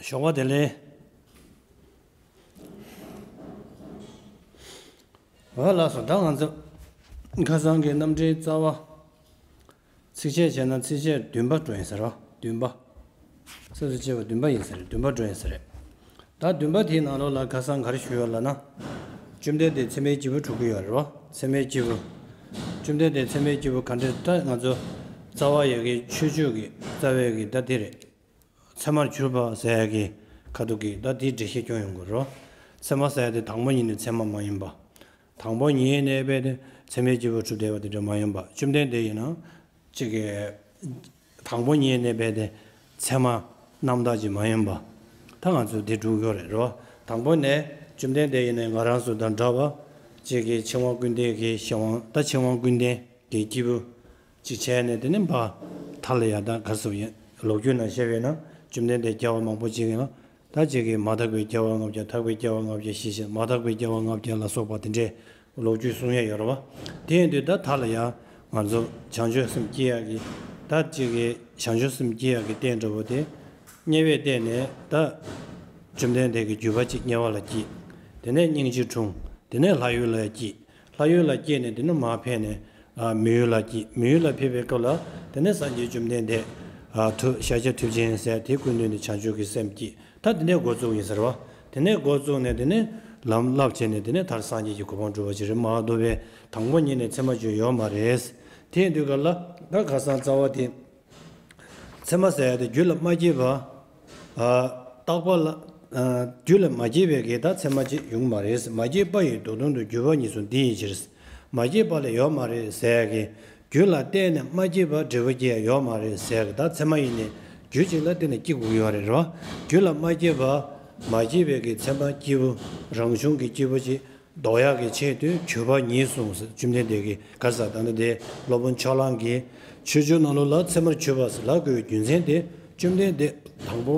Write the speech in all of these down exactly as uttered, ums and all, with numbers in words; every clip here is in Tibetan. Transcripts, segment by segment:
ཞོགས་པ་བདེ་ལེགས། འོ་ལགས་སོ། ད་ང་ཚོ་ཁ་སང་གི་རྣམ་འགྲེལ་རྩ་བ། ཚིགས་བཅད་བྱས་ན་ཚིགས་བཅད་བདུན་པ་འགྲོ་ཡིན་ཟེར་རོ། བདུན་པ། སོ་སོ་བྱས་པ་བདུན་པ་ཡིན་ཟེར་རེད། བདུན་པ་འགྲོ་ཡིན་ཟེར་རེད། ད་བདུན་པ་དེའི་ནང་ལོགས་ལ་ཁ་སང་ག་རེ་ཞུས་ཡོད་ལབ་ན། བཅོམ་ལྡན་འདས་མཚན་མའི་སྐྱེས་བུ་དྲུག་གི་ཡོད་རེད་བ། མཚན་མའི་སྐྱེས་བུ། བཅོམ་ལྡན་འདས་མཚན་མའི་སྐྱེས་བུ་ག་འདྲ་ད་ང་ཚོ་རྩ་བ་ཡི་གེ་མཆོད་བརྗོད་ཀྱི་རྩ་བའི་གི་ད་དེ་རེད། མཚན་མར་གྱུར་པ་ཟེར་ཡ་གི་ཁ་ཐུག་གི་ད་དེའི་འགྲེལ་བཤད་སྐྱོན་ཡོང་གི་རེད། མཚན་མ་ཟེར་ཡ་དེ་དང་པོ་ཉིད་ནས་མཚན་མ་མ་ཡིན་པ། དང་པོ་ཉིད་ནས་རྦད་དེ་མཚན་མའི་སྐྱེས་བུ་གྲུབ་བསྡད་པ་དེ་འདྲ་མ་ཡིན་པ། བཅོམ་ལྡན་འདས་ཡིན་ན་ཅིག་གི་དང་པོ་ཉིད་ནས་རྦད་དེ་མཚན་མ་རྣམ་དག་ཅིག་མ་ཡིན་པ། ད་ང་ཚོ་དེ་སྒྲུབ་དགོས་རེད་རོ། དང་པོ་ནས་བཅོམ་ལྡན་འདས་ཡིན་ནས་ང་རང་ཚོ་དང་འདྲ་བ་ཅིག་གི་འཆིང་བ་ཀུན་ལྡན་གྱི་གཞན་དབང་། ད་འཆིང་བ་ཀུན་ལྡན་གྱི་སྐྱེས་བུ་ཅིག་བྱས་ནས། དེ་ནས་ཕར་ཐ་ལ་ཡ་ད་ག་རེ་ཟེར་ཡིན། ལོ་རྒྱུས་ནང་བཤད་པས་ན་བཅོམ་ལྡན་འདས་རྒྱལ་བ་མང་པོ་ཅིག་ཡིན་ན། ད་ཅིག་གིས་མ་དག་པའི་སྐྱེ་བ་ལྔ་བརྒྱ། དག་པའི་སྐྱེ་བ་ལྔ་བརྒྱ་ཞེས་བྱ། མ་དག་པའི་སྐྱེ་བ་ལྔ་བརྒྱ་ལ་སོགས་པ་དེ་འདྲའི་ལོ་རྒྱུས་གསུང་ཡས་ཡོད་རེད་བ། དེ་ཡིན་དུས་ད་ཐ་ལ་ཡ་ང་ཚོ་བྱང་ཆུབ་སེམས་སྐྱེ་ཡག་གི། ད་ཅིག་གིས་བྱང་ཆུབ་སེམས་སྐྱེ་ཡག་གི་རྟེན་འདྲ་བོ་དེ། དམྱལ་བའི་རྟེན་ནས་ད་བཅོམ་ལྡན་འདས་ཀྱི་བརྒྱུད་པ་ཅིག་དམྱལ་བ་ལ་སྐྱེས། དེ་ནས་སྙིང་རྗེ་འཁྲུངས། དེ་ནས་ལྷ་ཡུལ་ལ་སྐྱེས། ལྷ་ཡུལ་ལ་སྐྱེས་ནས་དེ་ནས་མར་ཕེབས་ནས། ཨ། མི་ཡུལ་ལ་སྐྱེས། མི་ཡུལ་ལ་ཕེབས་པའི་སྐབས་ལ་དེ་ནས་སངས་རྒྱས་བཅོམ་ལྡན་འདས། ཨ། ཐུབ་ཤཱཀྱ་ཐུབ་ཆེན་ཟེར་དེའི་སྐུ་མདུན་དུ་བྱང་ཆུབ་ཀྱི་སེམས་སྐྱེས། ད་དེ་ནས་འགོ་བཙུགས་ཡིན་ཟེར་བ། དེ་ནས་འགོ་བཙུགས་ནས་དེ་ནས་ལམ་བསླབ་བྱས་ནས་དེ་ནས་མཐར་སངས་རྒྱས་ཀྱི་གོ་འཕང་སྒྲུབ་པ་ཅིག་རེད་མ་གཏོགས་པའི་དང་པོ་ཉིད་ནས་མཚན་མ་བརྗོད་ཡོད་མ་རེད། དེ་ཡིན་དུས་ག་ལ་ད་ཁ་སང་རྩ་བ་དེ། མཚན་མ་ཟེར་ཡ་དེ་རྒྱུད་ལ་མ་སྐྱེས་པ། ཨ། རྟག་པ་ལ། ཨ། རྒྱུད་ལ་མ་སྐྱེས་པའི་གི་ད་མཚན་མ་ཅིག་ཡོང་གི་མ་རེད། མ་སྐྱེས་པ་ཡི་འདུག་སྟངས་དུ་འགྱུར་བ་གཉིས་སུ་འདི་ཡི་ཕྱིར། མ་སྐྱེས་པ་ལ་ཡོད་མ་རེད་ཟེར་ཡ་གི། རྒྱུད་ལ་བརྟེན་ནས་མ་སྐྱེས་པ་འབྲས་བུ་སྐྱེ་ཡ་ཡོད་མ་རེད་ཟེར་ཡ་གི། ད་མཚན་མ་ཡིན་ནའི་རྒྱུད་གཅིག་ལ་བརྟེན་ནས་སྐྱེ་དགོས་ཀྱི་ཡོད་རེད་རོ། རྒྱུད་ལ་མ་སྐྱེས་པ། མ་སྐྱེས་པའི་གི་མཚན་མ་སྐྱེས་བུ། རང་བྱུང་གི་སྐྱེས་བུ་ཅིག་ལྡོག་ཡག་གི་ཆེད་དུ་གྱུར་པ་ཉིད་གསུངས་ཟེར། བཅོམ་ལྡན་འདས་ཀྱིས་ག་རེ་ཟེར། ད་ནི་དེ་སློབ་དཔོན་ཕྱོགས་གླང་གིས་མཆོད་བརྗོད་ནང་ལོགས་ལ་མཚན་མར་གྱུར་པ་ཟེར་ལབ་དགོས་པའི་རྒྱུ་མཚན་དེ། བཅོམ་ལྡན་འདས་དང་པོ་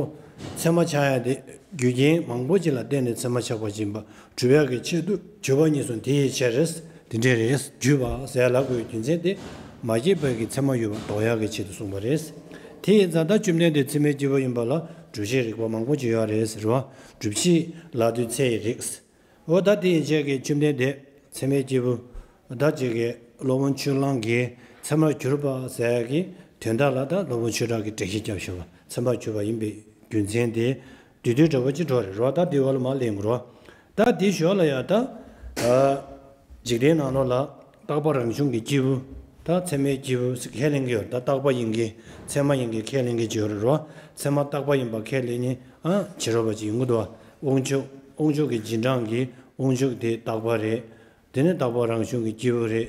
མཚན་མ་ཆགས་ཡ་དེ་རྒྱུ་རྐྱེན་མང་པོ་ཅིག་ལ་བརྟེན་ནས་མཚན་མ་ཆགས་པ་ཅིག་ཡིན་པ་སྒྲུབ་ཡག་གི་ཆེད་དུ་གྱུར་པ་ཉིད་གསུངས། དེ་ཡི་ཕྱིར་དེ་འདྲ་རེད། བརྒྱུད་པ་ཟེར་ལབ་དགོས་པའི་རྒྱུ་མཚན་དེ། མ་སྐྱེས་པའི་གི་མཚན་མ་ཡོད་པ་ལྡོག་ཡག་གི་ཆེད་དུ་གསུངས་པ་རེད། དེ་ཡིན་ཙང་ད་བཅོམ་ལྡན་འདས་མཚན་མའི་སྐྱེས་བུ་ཡིན་པ་ལ་སྒྲུབ་བྱེད་རིགས་པ་མང་པོ་ཅིག་ཡོད་རེད་ཟེར་བ། སྒྲུབ་བྱེད་ལ་དུས་ཚེ་ཡི་རིགས། འོ་ད་དེ་ཡན་ཆད་ཀྱི་བཅོམ་ལྡན་འདས་མཚན་མའི་སྐྱེས་བུ། ད་ཅིག་གི་སློབ་དཔོན་ཕྱོགས་གླང་གིས་མཚན་མར་གྱུར་པ་ཟེར་ཡ་གི་དོན་དག་ལ་ད་སློབ་དཔོན་ཆོས་གྲགས་ཀྱིས་འགྲེལ་བཤད་བརྒྱབ་བཞག་པ། མཚན་མར་གྱུར་པ་ཡིན་པའི་རྒྱུ་མཚན་དེ་བསྡུས་བསྡུས་འདྲ་བོ་ཅིག་འགྲོ་རེད་རོ། ད་དེ་བ་ལ་མར་ལེན་དགོས་རོ། ད་དེའི་ཞོར་ལ་ཡ་ད། ཨ། འཇིག་རྟེན་ནང་ལོགས་ལ་རྟག་པ་རང་བྱུང་གི་སྐྱེས་བུ། ད་མཚན་མའི་སྐྱེས་བུ་ཟེར་ཁས་ལེན་གྱི་ཡོད་རེད། ད་རྟག་པ་ཡིན་གྱི་མཚན་མ་ཡིན་གྱི་ཁས་ལེན་གྱི་ཅིག་ཡོད་རེད་རོ། མཚན་མ་རྟག་པ་ཡིན་པ་ཁས་ལེན་ནི་ཨ་བྱེད་རོགས་པ་ཅིག་ཡོང་གི་འདུག་བ། དབང་ཕྱུག། དབང་ཕྱུག་གི་རྗེས་འབྲང་གི་དབང་ཕྱུག་དེ་རྟག་པ་རེད། དེ་ནི་རྟག་པ་རང་བྱུང་གི་སྐྱེས་བུ་རེད།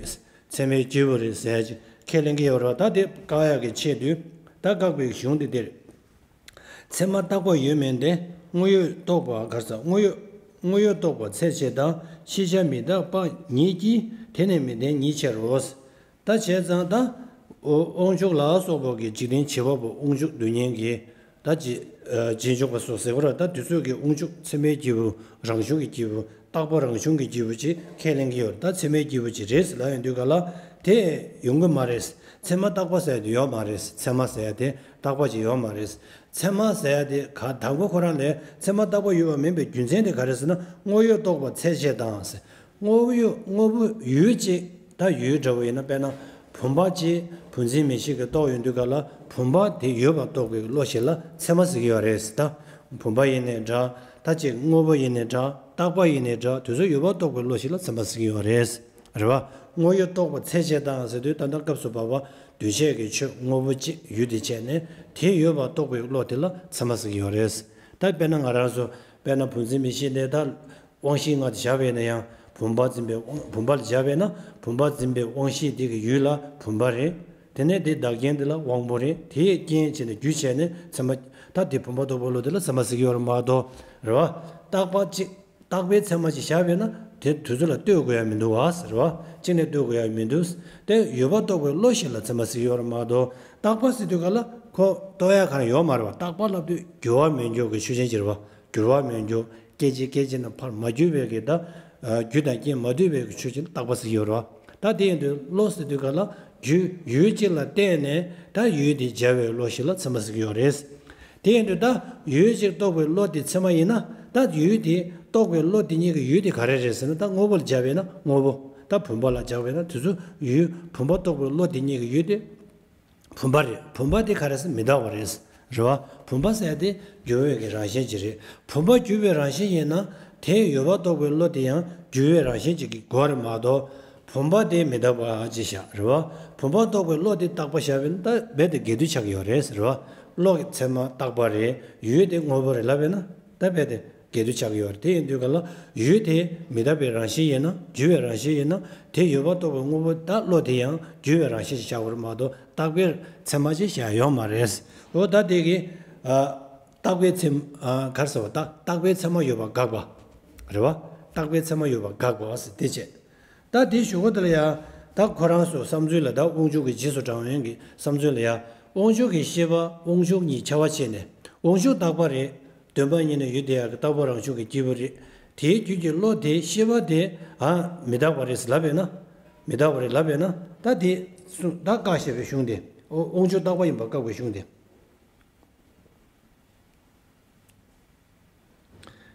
མཚན་མའི་སྐྱེས་བུ་རེད་ཟེར་ཅིག་ཁས་ལེན་གྱི་ཡོད་རེད་བ། ད་དེ་བཀག་ཡག་གི་ཆེད་དུ་ད་བཀག་པའི་གཞུང་དེ་འདིར། མཚན་མ་རྟག་པ་ཡོད་མིན་ཏེ། དངོས་ཡོད་རྟོགས་པ་ག་རེ་ཟེར། དངོས་ཡོད། དངོས་ཡོད་རྟོགས་པ་ཚད་ཕྱེད་དང་། ཤེས་བྱ་མི་རྟག་པ་ཉིད་ཀྱིས། དེ་ནི་མི་ལྡན་ཉིད་ཕྱིར་རོ། ད་བྱས་ཙང་ད། དབང་ཕྱུག་ལ་སོགས་པ་གི་འཇིག་རྟེན་བྱེད་པ་པོ་དབང་ཕྱུག་རྡུལ་སྙེད་ཀྱི། ད་རྗེས། རྗེས་འཇུག་པ་སོགས་ཟེར་བ་ར། ད་དེ་ཚོ་གི་དབང་ཕྱུག་མཚན་མའི་སྐྱེས་བུ། རང་བྱུང་གི་སྐྱེས་བུ། རྟག་པ་རང་བྱུང་གི་སྐྱེས་བུ་ཅིག་ཁས་ལེན་གྱི་ཡོད་རེད། ད་མཚན་མའི་སྐྱེས་བུ་ཅིག་རེད་ཟེར་ལབ་ཡོང་དུས་ག་ལ། དེ་ཡོང་གི་མ་རེད། མཚན་མ་རྟག་པ་ཟེར་ཡ་དེ་ཡོད་མ་རེད། མཚན་མ་ཟེར་ཡ་དེ་རྟག་པ་ཅིག་ཡོད་མ་རེད། མཚན་མ་ཟེར་ཡ་དེ་ག་དང་པོ་ཁོ་རང་ལས་མཚན་མ་རྟག་པ་ཡོད་པ་མིན་པའི་རྒྱུ་མཚན་དེ་ག་རེ་ཟེར་ན། དངོས་ཡོད་རྟོགས་པ་ཚད་ཕྱེད་དང་ཟེར། དངོས་ཡོད། དངོས་པོ་ཡུལ་གཅིག་ད་ཡུལ་འདྲ་བོ་ཡིན་ན། དཔེར་ན་བུམ་པ་གཅིག་བུམ་འཛིན་མིག་ཤེས་ཀྱིས་རྟོགས་ཡོང་དུས་ག་ལ། བུམ་པ་དེ་ཡོད་པར་རྟོགས་པའི་བློ་ཞིག་ལ་མཚན་མ་ཟེར་གྱི་ཡོད་རེད་ཟེར། ད་བུམ་པ་ཡིན་ནའི་འདྲ། ད་ཅིག་དངོས་པོ་ཡིན་ནའི་འདྲ། རྟག་པ་ཡིན་ནའི་འདྲ། དེ་ཚོ་ཡོད་པར་རྟོགས་པའི་བློ་ཞིག་ལ་མཚན་མ་ཟེར་གྱི་ཡོད་རེད། རེད་བ། དངོས་ཡོད་རྟོགས་པ་ཚད་ཕྱེད་དང་ཟེར་དུས། ད་ལྟ་སྐབས་སུ་བབ་པ་འདུས་བྱས་ཀྱི་ཆོས་དངོས་པོ་གཅིག་ཡུལ་དུ་བྱས་ནས། དེ་ཡོད་པར་རྟོགས་པའི་བློ་དེ་ལ་མཚན་མ་ཟེར་གྱི་ཡོད་རེད། ད་དཔེར་ན་ང་རང་ཚོ། དཔེར་ན་བུམ་འཛིན་མིག་ཤེས་དེ་ད་དབང་ཤེས་ལྔ་དེ་བཞག་པ་ཡིན་ན་ཡང་། བུམ་པ་འཛིན་པའི་དབང་། བུམ་པ་ལ་བཞག་པ་ཡིན་ན། བུམ་པ་འཛིན་པའི་དབང་ཤེས་དེ་གི་ཡུལ་ལ་བུམ་པ་རེད། དེ་ནས་དེའི་བདག་རྐྱེན་དེ་ལ་དབང་པོ་རེད། དེས་རྐྱེན་བྱས་ནས་རྒྱུ་བྱས་ནས་མཚན་མ། ད་དེ་བུམ་པ་རྟོགས་པའི་བློ་དེ་ལ་མཚན་མ་ཟེར་གྱི་ཡོད་རེད་མ་གཏོགས། རེད་བ། རྟག་པ་གཅིག་རྟག་པའི་མཚན་མ་ཅིག་བཞག་པས་ན། དེ་དུས་ཚོད་ལ་ལྟོས་དགོས་ཡ་མི་འདུག་བ་ཟེར་བ། གཅིག་ནས་ལྟོས་དགོས་ཡ་མི་འདུག་དེ་ཡོད་པར་རྟོགས་པའི་བློ་ཞིག་ལ་མཚན་མ་ཟེར་གྱི་ཡོད་རེད་མ་གཏོགས། རྟག་པ་ཟེར་དུས་ག་ལ་ཁོ་རྟོགས་ཡ་གང་ཡོད་མ་རེད་བ། རྟག་པ་ལབ་དུས་འགྱུར་བ་མེད་འགྱུར་གྱི་ཆོས་ཅན་ཅིག་རེད་བ། འགྱུར་བ་མེད་འགྱུར། སྐད་ཅིག་སྐད་ཅིག་ནས་ཕར་མ་གྱུར་པའི་གི་ད། རྒྱུ་དང་རྐྱེན་མ་འདུས་པའི་གི་ཆོས་ཅན་རྟག་པ་ཟེར་གྱི་ཡོད་རེད་བ། ད་དེ་ཡིན་དུས་བློ་ཟེར་དུས་ག་ལ་རྒྱུ་ཡུལ་གཅིག་ལ་བརྟེན་ནས་ད་ཡུལ་དེ་སྦྱར་བའི་བློ་ཞིག་ལ་མཚན་མ་ཟེར་གྱི་ཡོད་རེད། དེ་ཡིན་དུས་ད་ཡུལ་གཅིག་རྟོགས་པའི་བློ་དེ་ཚད་མ་ཡིན་ན། ད་ཡུལ་དེ་རྟོགས་པའི་བློ་དེ་གཉིས་ཀྱི་ཡུལ་དེ་ག་རེ་རེད་ཟེར་ན། ད་དངོས་པོ་ལ་སྦྱར་བས་ན་དངོས་པོ། ད་བུམ་པ་ལ་སྦྱར་བས་ན་དེ་ཚོ་ཡུལ། བུམ་པ་རྟོགས་པའི་བློ་དེ་གཉིས་ཀྱི་ཡུལ་དེ་བུམ་པ་རེད། བུམ་པ་དེ་ག་རེ་ཟེར། མི་རྟག་པ་རེད། རེད་བ། བུམ་པ་ཟེར་ཡ་དེ་འགྱུར་བའི་གི་རང་བཞིན་ཅིག་རེད། བུམ་པ་འགྱུར་བའི་རང་བཞིན་ཡིན་ན། དེ་ཡོད་པ་རྟོགས་པའི་བློ་དེ་ཡང་འགྱུར་བའི་རང་བཞིན་ཅིག་གི་སྒོ་རེད་མ་གཏོགས། བུམ་པ་དེ་མི་རྟག་པ་ཅེས་བཞག་རེད་བ། བུམ་པ་རྟོགས་པའི་བློ་དེ་རྟག་པ་བཞག་པས་ན། ད་རྦད་དེ་འགལ་འདུ་ཆགས་ཀྱི་ཡོད་རེད་ཟེར་བ། བློ་གི་ཚད་མ་རྟག་པ་རེད། ཡུལ་དེ་དངོས་པོ་རེད་ལབ་པས་ན། ད་རྦད་དེ་འགལ་འདུ་ཆགས་ཀྱི་ཡོད་རེད། དེ་ཡིན་དུས་ག་ལ་ཡུལ་དེ་མི་རྟག་པའི་རང་བཞིན་ཡིན་ན། འགྱུར་བའི་རང་བཞིན་ཡིན་ན། དེ་ཡོད་པ་རྟོགས་པའི་དངོས་པོ། ད་བློ་དེ་ཡང་འགྱུར་བའི་རང་བཞིན་ཞིག་བཞག་དགོས་རེད་མ་གཏོགས། རྟག་པའི་ཚད་མ་ཅིག་བཞག་ཡོད་མ་རེད། འོ་ད་དེ་གི་ཨ་རྟག་པའི་ཚད་མ། ཨ་ག་རེ་ཟེར་བ། ད་རྟག་པའི་ཚད་མ་ཡོད་པ་དགག་པ་རེད་བ། རྟག་པའི་ཚད་མ་ཡོད་པ་དགག་པ་ཟེར་དེ་བྱས། ད་དེའི་གཞུག་གུ་དེ་ལ་ཡང་། ད་ཁོ་རང་ཚོ་བསམ་ཚུལ་ལ། ད་དབང་ཕྱུག་གི་རྗེས་སུ་འབྲང་བའི་གི་བསམ་ཚུལ་ལ་ཡང་། དབང་ཕྱུག་གི་ཤེས་པ་དབང་ཕྱུག་ཉིད་ཁྱབ་པ་བྱས་ནས། དབང་ཕྱུག་རྟག་པ་རེད། བདེན་པ་གཉིས་ནི་ཡུལ་དེ་ཡང་རྟག་པ་རང་བྱུང་གི་སྐྱེས་བུ་རེད། དེའི་རྒྱུད་ཀྱི་བློ་དེ། ཤེས་པ་དེ་ཨ་མི་རྟག་པ་རེད་ལབ་པས་ན། མི་རྟག་པ་རེད་ལབ་པས་ན། ད་དེ་གསུངས། ད་བཀག་བཞག་པའི་གཞུང་དེ། དབང་ཕྱུག་རྟག་པ་ཡིན་པ་བཀག་པའི་གཞུང་དེ།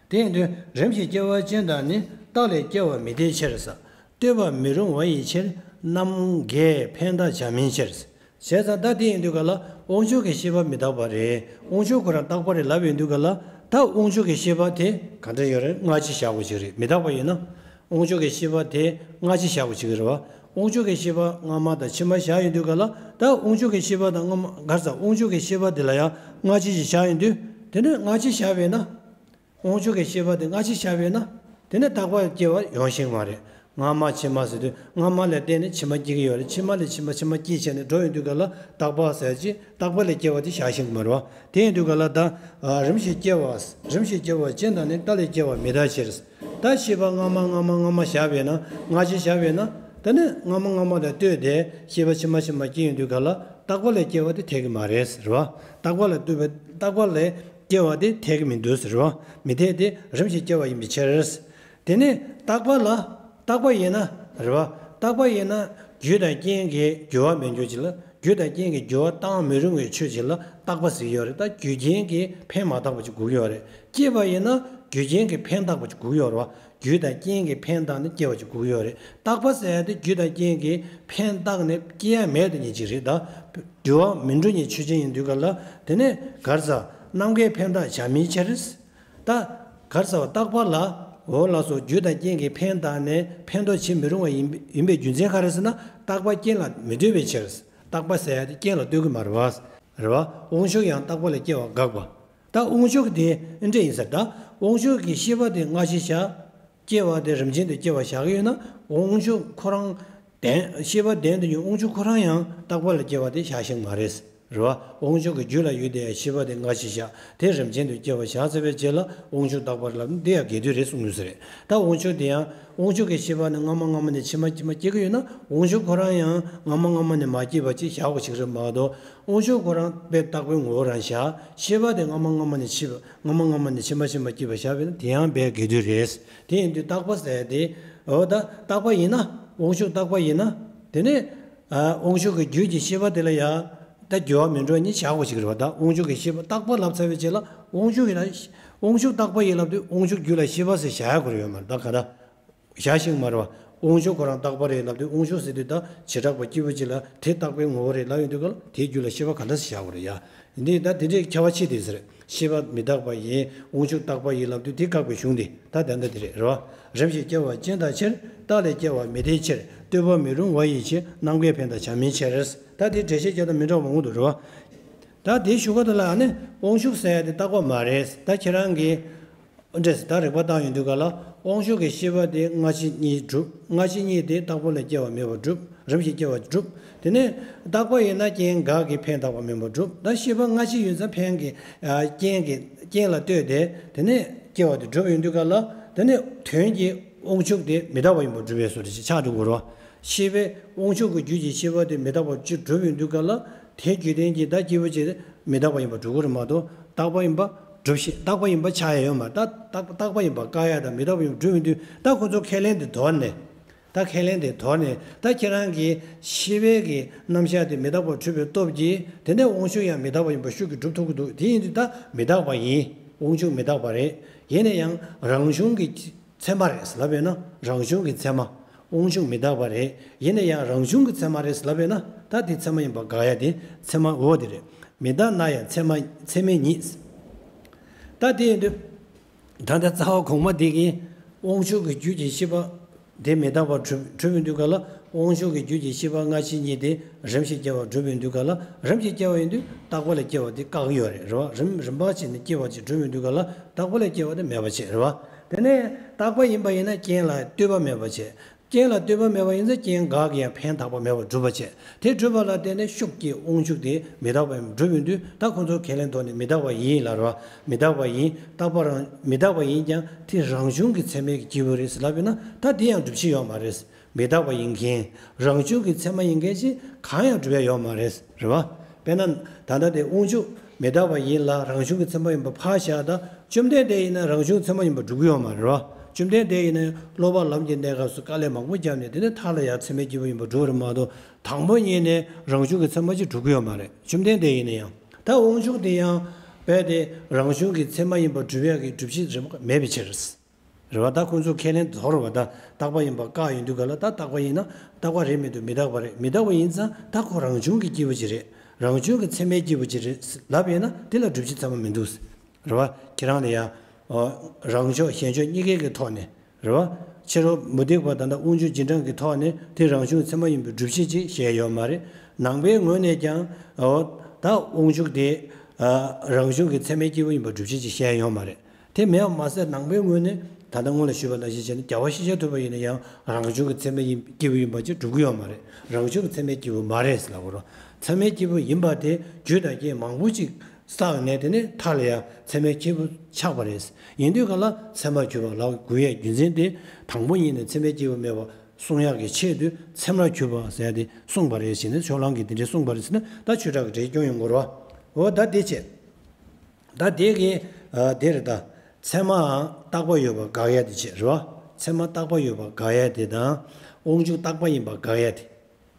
དེ་ཡིན་དུས་རིམ་བཞིན་སྐྱེ་བ་ཅན་དག་ནི། རྟག་ལས་སྐྱེ་བ་མི་འཐད་ཕྱིར་ཟེར། ལྟོས་པ་མི་རུང་བ་ཡི་ཕྱིར། རྣམ་འགལ་ཕན་བཏགས་བྱ་མིན་ཕྱིར་ཟེར། བྱས་ཙང་ད་དེ་ཡིན་དུས་ག་ལ་དབང་ཕྱུག་གི་ཤེས་པ་མི་རྟག་པ་རེད། དབང་ཕྱུག་ཁོ་རང་རྟག་པ་རེད་ལབ་ཡོང་དུས་ག་ལ། ད་དབང་ཕྱུག་གི་ཤེས་པ་དེ་ག་འདྲ་ཡོད་རེད། སྔ་ཕྱི་བཞག་དགོས་ཀྱི་རེད། མི་རྟག་པ་ཡིན་ན། དབང་ཕྱུག་གི་ཤེས་པ་དེ་སྔ་ཕྱི་བཞག་དགོས་ཀྱི་རེད་བ། དབང་ཕྱུག་གི་ཤེས་པ་སྔ་མ་དང་ཕྱི་མ་བཞག་ཡོང་དུས་ག་ལ། ད་དབང་ཕྱུག་གི་ཤེས་པ་དང་སྔ་མ། ག་རེ་ཟེར། དབང་ཕྱུག་གི་ཤེས་པ་དེ་ལ་ཡང་སྔ་ཕྱི་ཞིག་བཞག་ཡོང་དུས། དེ་ནས་སྔ་ཕྱི་བཞག་པས་ན། དབང་ཕྱུག་གི་ཤེས་པ་དེ་སྔ་ཕྱི་བཞག་པས་ན། དེ་ནས་རྟག་པ་སྐྱེ་བ་ཡོང་ཤེས་ཀྱི་མ་རེད། སྔ་མ་ཕྱི་མ་ཟེར་དུས། སྔ་མ་ལ་བརྟེན་ནས་ཕྱི་མ་སྐྱེ་གི་ཡོད་རེད། ཕྱི་མ་ལས་ཕྱི་མ། ཕྱི་མ་སྐྱེས་བྱས་ནས་འགྲོ་ཡོང་དུས་ག་ལ། རྟག་པ་ཟེར་ཅིག་རྟག་པ་ལས་སྐྱེ་བ་དེ་བཞག་ཤེས་ཀྱི་མ་རེད་བ། དེ་ཡིན་དུས་ག་ལ། ད་རིམ་བཞིན་སྐྱེ་བ། རིམ་བཞིན་སྐྱེ་བ་ཅན་དག་ནི། རྟག་ལས་སྐྱེ་བ་མི་འཐད་ཕྱིར། ད་ཤེས་པ་སྔ་མ་སྔ་མ་སྔ་མ་བཞག་པས་ན། སྔ་ཕྱི་བཞག་པས་ན། དེ་ནས་སྔ་མ་སྔ་མ་ལ་ལྟོས་ཏེ་ཤེས་པ་ཕྱི་མ་ཕྱི་མ་སྐྱེ་ཡོང་དུས་ག་ལ། རྟག་པ་ལས་སྐྱེ་བ་དེ་འཐད་ཀྱི་མ་རེད་ཟེར་བ། རྟག་པ་ལ་ལྟོས་པའི། རྟག་པ་ལས་སྐྱེ་བ་དེ་འཐད་ཀྱི་མི་འདུག་ཟེར་བ། མི་འཐད་དེ། རིམ་བཞིན་སྐྱེ་བ་ཡིན་པའི་ཕྱིར། དེ་ནས་རྟག་པ་ལ། རྟག་པ་ཡིན་ན་རེད་བ། རྟག་པ་ཡིན་ན་རྒྱུ་དང་རྐྱེན་གྱིས་འགྱུར་བ་མི་འགྱུར་ཅིག་ལ། རྒྱུ་དང་རྐྱེན་གྱིས་འགྱུར་བ་བཏང་མི་རུང་བའི་ཆོས་ཅིག་ལ་རྟག་པ་ཟེར་གྱི་ཡོད་རེད། ད་རྒྱུ་རྐྱེན་གྱིས་ཕན་མ་བཏགས་པ་ཅིག་དགོས་ཀྱི་ཡོད་རེད། སྐྱེས་པ་ཡིན་ན་རྒྱུ་རྐྱེན་གྱིས་ཕན་བཏགས་པ་ཅིག་དགོས་ཀྱི་ཡོད་རེད་བ། རྒྱུ་དང་རྐྱེན་གྱིས་ཕན་བཏགས་ནས་སྐྱེ་བ་ཅིག་དགོས་ཀྱི་ཡོད་རེད། རྟག་པ་ཟེར་ཡ་དེ་རྒྱུ་དང་རྐྱེན་གྱིས་ཕན་བཏགས་ནས་སྐྱེ་ཡ་མེད་དེ་ཉིད་ཅིག་རེད། ད་འགྱུར་བ་མི་འགྲོ་ཉིད་ཆོས་ཅན་ཡིན་དུས་ག་ལ། དེ་ནས་ག་རེ་ཟ། རྣམ་འགལ་ཕན་བཏགས་བྱ་མིན་ཕྱིར། ད་ག་རེ་ཟ་བ། རྟག་པ་ལ། འོ་ལགས་སོ། རྒྱུ་དང་རྐྱེན་གྱིས་ཕན་བཏགས་ནས་ཕན་འདོགས་བྱེད་མི་རུང་བ་ཡིན། ཡིན་པའི་རྒྱུ་མཚན་ག་རེ་ཟེར་ན། རྟག་པ་རྐྱེན་ལ་མི་ལྟོས་པའི་ཕྱིར། རྟག་པ་ཟེར་ཡ་དེ་རྐྱེན་ལ་ལྟོས་ཀྱི་མ་རེད་བ། རེད་བ། དབང་ཕྱུག་ཡང་རྟག་པ་ལས་སྐྱེ་བ་དགག་པ། ད་དབང་ཕྱུག་དེ་འདི་འདྲ་ཡིན་ཟེར། ད་དབང་ཕྱུག་གི་ཤེས་པ་དེ་སྔ་ཕྱི་བཞག་སྐྱེ་བ་དེ་རིམ་ཅན་དུ་སྐྱེ་བ་བཞག་གི་ཡོད་ན། དབང་ཕྱུག་ཁོ་རང་བདེན། ཤེས་པ་བདེན་དུ་ཡོད། དབང་ཕྱུག་ཁོ་རང་ཡང་རྟག་པ་ལ་སྐྱེ་བ་དེ་བཞག་ཤེས་ཀྱི་མ་རེད། རེད་བ། དབང་ཕྱུག་གི་རྒྱུད་ལ་ཡོད་དེ་ཤེས་པ་དེ་སྔ་ཕྱི་བཞག་དེ་རིམ་ཅན་དུ་སྐྱེ་བ་བཞག་ཚར་བའི་རྗེས་ལ་དབང་ཕྱུག་རྟག་པ་རེད་ལབ་ན་འདི་ཡང་འགལ་འདུ་རེད་གསུང་གི་ཡོད་ས་རེད། ད་དབང་ཕྱུག་དེ་ཡང་། དབང་ཕྱུག་གི་ཤེས་པ་ནི་སྔ་མ་སྔ་མ་ནས་ཕྱི་མ་ཕྱི་མ་སྐྱེ་གི་ཡོད་ན། དབང་ཕྱུག་ཁོ་རང་ཡང་སྔ་མ་སྔ་མ་ནས་མ་སྐྱེས་པ་ཅིག་བཞག་དགོས་ཀྱི་རེད་མ་གཏོགས། དབང་ཕྱུག་ཁོ་རང་དཔེ་རྟག་པའི་ངོ་བོ་རང་བཞག་ཤེས་པ་དེ་སྔ་མ་སྔ་མ་ནས་ཕྱི་མ། སྔ་མ་སྔ་མ་ནས་ཕྱི་མ་ཕྱི་མ་སྐྱེས་པ་བཞག་པས་ན་དེ་ཡང་དཔེ་འགལ་འདུ་རེད། དེ་ཡིན་དུས་རྟག་པ་ཟེར་ཡ་དེ། འོ་ད་རྟག་པ་ཡིན་ན། དབང་ཕྱུག་རྟག་པ་ཡིན་ན། དེ་ནས་ཨ་དབང་ཕྱུག་གི་རྒྱུད་ཀྱི་ཤེས་པ་དེ་ལ་ཡང་ད་འགྱུར་བ་མི་འགྲོ་ཉིད་བཞག་དགོས་ཀྱི་རེད་བ། ད་དབང་ཕྱུག་གི་ཤེས་པ་རྟག་པ་ལབ་ཚར་བའི་རྗེས་ལ་དབང་ཕྱུག་ཡིན་ན། དབང་ཕྱུག་རྟག་པ་ཡིན་ལབ་དུས་དབང་ཕྱུག་རྒྱུད་ལ་ཤེས་པ་ཟེར་བཞག་ཡ་དགོས་རེད་ཡོད་མ་རེད། ད་ག་ད། བཞག་ཤེས་ཀྱི་མ་རེད་བ། དབང་ཕྱུག་ཁོ་རང་རྟག་པ་རེད་ལབ་དུས། དབང་ཕྱུག་ཟེར་དུས་ད་བྱེ་བྲག་པ་སྐྱེས་བུ་གཅིག་ལ་དེ་རྟག་པའི་ངོ་བོ་རེད་ལབ་ཡོང་དུས་ག་ལ། དེའི་རྒྱུད་ལ་ཤེས་པ་ག་འདྲ་ཞིག་བཞག་དགོས་རེད་ཡ། འདི་ད་དེ་འདྲའི་ཁྱད་པར་ཕྱེ་དེ་ཟེར། ཤེས་པ་མི་རྟག་པ་ཡིན། དབང་ཕྱུག་རྟག་པ་ཡིན་ལབ་དུས་དེ་བཀག་པའི་གཞུང་དེ་ད་ད་ལྟ་དེ་རེད། རེད་བ། རིམ་བཞིན་སྐྱེ་བ་ཅན་དག་ཕྱིར། རྟག་ལས་སྐྱེ་བ་མི་འཐད་ཕྱིར། ལྟོས་པ་མི་རུང་བ་ཡི་ཕྱིར། རྣམ་འགལ་ཕན་བཏགས་བྱ་མིན་ཕྱིར། ད་དེ་འགྲེལ་བཤད་བརྒྱབ་ན་མི་འདྲ་བ་མང་པོ་འདུག་རེད་བ། ད་དེའི་གཞུག་གུ་དེ་ལ་ཨ་ནི་དབང་ཕྱུག་ཟེར་ཡ་དེ་རྟག་པ་མ་རེད། ད་ཁྱེད་རང་གིས། འདྲ་ཟེར། ད་རིགས་པ་བཏང་ཡོང་དུས་ག་ལ། དབང་ཕྱུག་གི་ཤེས་པ་དེ་སྔ་ཕྱི་གཉིས་གྲུབ། སྔ་ཕྱི་གཉིས་དེ་རྟག་པ་ལས་སྐྱེ་བ་མེད་པར་གྲུབ། རིམ་བཞིན་སྐྱེ་བ་གྲུབ། དེ་ནས་རྟག་པ་ཡིན་ན་རྐྱེན་འགག་གིས་ཕན་བཏགས་པ་མིན་པར་གྲུབ། ད་ཤེས་པ་སྔ་ཕྱི་ཡིན་ཙང་ཕན་གྱི། ཨ་རྐྱེན་གྱི། རྐྱེན་ལ་ལྟོས་ཏེ་དེ་ནས་སྐྱེ་བ་དེ་གྲུབ་ཡོང་དུས་ག་ལ། དེ་ནས་དོན་གྱི་དབང་ཕྱུག་དེ་མི་རྟག་པ་ཡིན་པར་གྲུབ་པའི་བཟོ་འདྲ་ཞིག་ཆགས་འགྲོ་དགོས་རེད་བ། ཤེས་པའི། དབང་ཕྱུག་གི་རྒྱུད་ཀྱི་ཤེས་པ་དེ་མི་རྟག་པ་ཅིག་གྲུབ་ཡོང་དུས་ག་ལ། དེའི་རྒྱུད་ལྡན་གྱི་ད་སྐྱེས་བུ་ཅིག་མི་རྟག་པ་ཡིན་པར་གྲུབ་ཀྱི་རེད་མ་གཏོགས། རྟག་པ་ཡིན་པ་གྲུབ་ཤེས། རྟག་པ་ཡིན་པ་ཆགས་ཡ་ཡོད་མ་རེད། ད་རྟག་རྟག་པ་ཡིན་པ་བཀག་ཡ་དང་མི་རྟག་པ་ཡིན་པ་གྲུབ་ཡོང་དུས། ད་ཁོ་ཚོ་ཁས་ལེན་དེ་དོར་ནས། ད་ཁས་ལེན་དེ་དོར་ནས་ད་ཁྱེད་རང་གི་ཤེས་པའི་གི་རྣམ་གཞག་དེ་མི་རྟག་པར་གྲུབ་པའི་སྟོབས་ཀྱིས་དེ་ནས་དབང་ཕྱུག་ཡང་མི་རྟག་པ་ཡིན་པ་ཤུགས་ཀྱིས་སྒྲུབ་ཐུབ་ཀྱི་འདུག་དེ་ཡིན་དུས་ད་མི་རྟག་པ་ཡིན། དབང་ཕྱུག་མི་རྟག་པ་རེད། ཡིན་ན་ཡང་རང་བྱུང་གི་ཚད་མ་རེད་ལབ་ཡོད་ན། རང་བྱུང་གི་ཚད་མ། དབང་ཕྱུག་མི་རྟག་པ་རེད། ཡིན་ན་ཡང་རང་བྱུང་གི་ཚད་མ་རེད་ལབ་ཡོད་ན། ད་དེ་ཚད་མ་ཡིན་པ་དགག་ཡ་དེ་ཚད་མ་འོ་དེ་རེད། མི་རྟག་ན་ཡང་ཚད་མ་ཚད་མས་ཉིད། ད་དེ་ཡིན་དུས། ད་ལྟ་རྩ་བ་གོང་མ་འདི་གིས་དབང་ཕྱུག་གི་རྒྱུད་ཀྱི་ཤེས་པ་དེ་མི་རྟག་པར་གྲུབ་གྲུབ་ཡོང་དུས་ག་ལ། དབང་ཕྱུག་གི་རྒྱུད་ཀྱི་ཤེས་པ་སྔ་ཕྱི་གཉིས་དེ་རིམ་བཞིན་སྐྱེ་བ་གྲུབ་ཡོང་དུས་ག་ལ། རིམ་བཞིན་སྐྱེ་བ་ཡིན་དུས་རྟག་པ་ལས་སྐྱེ་བ་དེ་བཀག་གི་ཡོད་རེད། རེད་བ། རིམ་རིམ་པ་བྱས་ནས་སྐྱེ་བ་ཅིག་གྲུབ་ཡོང་དུས་ག་ལ། རྟག་པ་ལས་སྐྱེ་བ་དེ་མེད་པ་བྱས། རེད་བ། དེ་ནས་རྟག་པ་ཡིན་པ་ཡིན་ན་རྐྱེན་ལ་ལྟོས་པ་མེད་པ་བྱས། རྐྱེན་ལ་ལྟོས་པ་མེད་པ་ཡིན་ཙང་རྐྱེན་འགའ་གིས་ཡང་ཕན་ཐོགས་པ་མེད་པར་སྒྲུབ་པ་བྱས། དེ་སྒྲུབ་པ་ལ་བརྟེན་ནས་ཤུགས་ཀྱིས་དབང་ཕྱུག་དེ་མི་རྟག་པ་ཡིན་སྒྲུབ་ཡོང་དུས། ད་ཁོ་ཚོ་ཁས་ལེན་ཐོག་ནས་མི་རྟག་པ་ཡིན་ལབ་རེད་བ། མི་རྟག་པ་ཡིན། རྟག་པ་རང་མི་རྟག་པ་ཡིན་ཀྱང་དེ་རང་བྱུང་གི་ཚད་མའི་སྐྱེས་བུ་རེད་ཟེར་ལབ་ཡོད་ན། ད་དེ་ཡང་སྒྲུབ་བྱེད་ཡོད་མ་རེད། མི་རྟག་པ་ཡིན་མཁན། རང་བྱུང་གི་ཚད་མ་ཡིན་མཁན་ཞིག་གང་ཡང་སྒྲུབ་ཡ་ཡོད་མ་རེད། རེད་བ། དཔེར་ན། ད་ལྟ་དེ་དབང་ཕྱུག་མི་རྟག་པ་ཡིན་ལ་རང་བྱུང་གི་ཚད་མ་ཡིན་པ་ཕར་བཞག་ད། བཅོམ་ལྡན་འདས་ཡིན་ན་རང་བྱུང་ཚད་མ་ཡིན་པ་སྒྲུབ་ཀྱི་ཡོད་མ་རེད་བ། བཅོམ་ལྡན་འདས་ཡིན་ན་སློབ་པ་ལམ་གྱི་གནས་སྐབས་སུ་དཀའ་ལས་མང་པོ་བརྒྱབ་ནས་དེ་ནས་མཐའ་ལ་ཡང་ཚད་མའི་སྐྱེས་བུ་ཡིན་པ་སྒྲུབ་རེད་མ་གཏོགས། དང་པོ་ཉིད་ནས་རང་བྱུང་གི་ཚད་མ་ཅིག་སྒྲུབ་ཀྱི་ཡོད་མ་རེད། བཅོམ་ལྡན་འདས་ཡིན་ན་ཡང་། ད་དབང་ཕྱུག་དེ་ཡང་རྦད་དེ་རང་བྱུང་གི་ཚད་མ་ཡིན་པ་སྒྲུབ་ཡག་གི་སྒྲུབ་བྱེད་རེད་མེད་པའི་ཕྱིར། རེད་བ། ད་ཁོང་ཚོ་ཁས་ལེན་དོར་བ་ད་རྟག་པ་ཡིན་པ་བཀག་ཡོང་དུས་ག་ལ། ད་རྟག་པ་ཡིན་ན་རྟག་པ་རེད་མི་འདུག་མི་རྟག་པ་རེད། མི་རྟག་པ་ཡིན་ཙང་ད་ཁོ་རང་བྱུང་གི་སྐྱེས་བུ་ཅིག་རེད། རང་བྱུང་གི་ཚད་མའི་སྐྱེས་བུ་ཅིག་རེད་ལབ་ཡོད་ན་དེ་ལ་སྒྲུབ་བྱེད་ཚད་མ་མི་འདུག་རེད་བ། ཁྱེད་རང་ལ་ཡང་། ཨོ། རང་ཕྱོགས་གཞན་ཕྱོགས་གཉིས་ཀའི་གི་ཐོག་ནས། རེད་བ། ཕྱི་རོལ་མུ་སྟེགས་པ་ད་ལྟ་དབང་ཕྱུག་རྗེས་འབྲང་གི་ཐོག་ནས་དེ་རང་བྱུང་ཚད་མ་ཡིན་པའི་སྒྲུབ་བྱེད་ཅིག་བཤད་ཡོད་མ་རེད། ནང་པའི་ངོས་ནས་ཀྱང་། ཨོ། ད་དབང་ཕྱུག་དེ། ཨ། རང་བྱུང་གི་ཚད་མའི་སྐྱེས་བུ་ཡིན་པ་སྒྲུབ་བྱེད་ཅིག་བཤད་ཡོད་མ་རེད། དེ་མེད་པ་མ་ཟད་ནང་པའི་ངོས་ནས་ད་ལྟ་སྔོན་ལ་ཞུས་པ་ནང་བཞིན་བྱས་ན་རྒྱལ་བ་ཤཱཀྱ་ཐུབ་པ་ཡིན་ན་ཡང་རང་བྱུང་གི་ཚད་མའི་ཡིན་སྐྱེས་བུ་ཡིན་པ་ཅིག་སྒྲུབ་ཀྱི་ཡོད་མ་རེད། རང་བྱུང་གི་ཚད་མའི་སྐྱེས་བུ་མ་རེད་ཟེར་ལབ་དགོས་རེད། ཚད་མའི་སྐྱེས་བུ་ཡིན་པ་དེ་རྒྱུ་དང་རྐྱེན་མང་པོ་ཅིག་བསགས་ནས་དེ་ནས་མཐའ་ལ་ཡང་ཚད་མའི་སྐྱེས་བུ་ཆགས་པ་རེད། ཡིན་དུས་ག་ལ་ཚད་མར་གྱུར་པ་ལབ་དགོས་ཡས་རྒྱུ་མཚན་དེ། དང་པོ་ཉིད་ནས་ཚད་མའི་སྐྱེས་བུ་མེད་པ་གསུང་ཡག་གི་ཆེད་དུ་ཚད་མར་གྱུར་པ་ཟེར་ཡ་དེ་གསུངས་པ་རེད་ཟེར་ནས་ཕྱོགས་གླང་གིས་དེ་འདྲའི་གསུངས་པ་རེད་ཟེར་ན། ད་ཆོས་གྲགས་ཀྱིས་འགྲེལ་སྐྱོན་ཡོང་དགོས་རེད་བ། འོ་ད་དེ་བྱས། ད་དེ་གི། ཨ། དེ་རེད་ད། ཚད་མའང་རྟག་པ་ཡོད་པ་དགག་ཡ་དེ་བྱས་རེད་བ། ཚད་མ་རྟག་པ་ཡོད་པ་དགག་ཡ་དེ་དང་། དབང་ཕྱུག་རྟག་པ་ཡིན་པ་དགག་ཡ་དེ།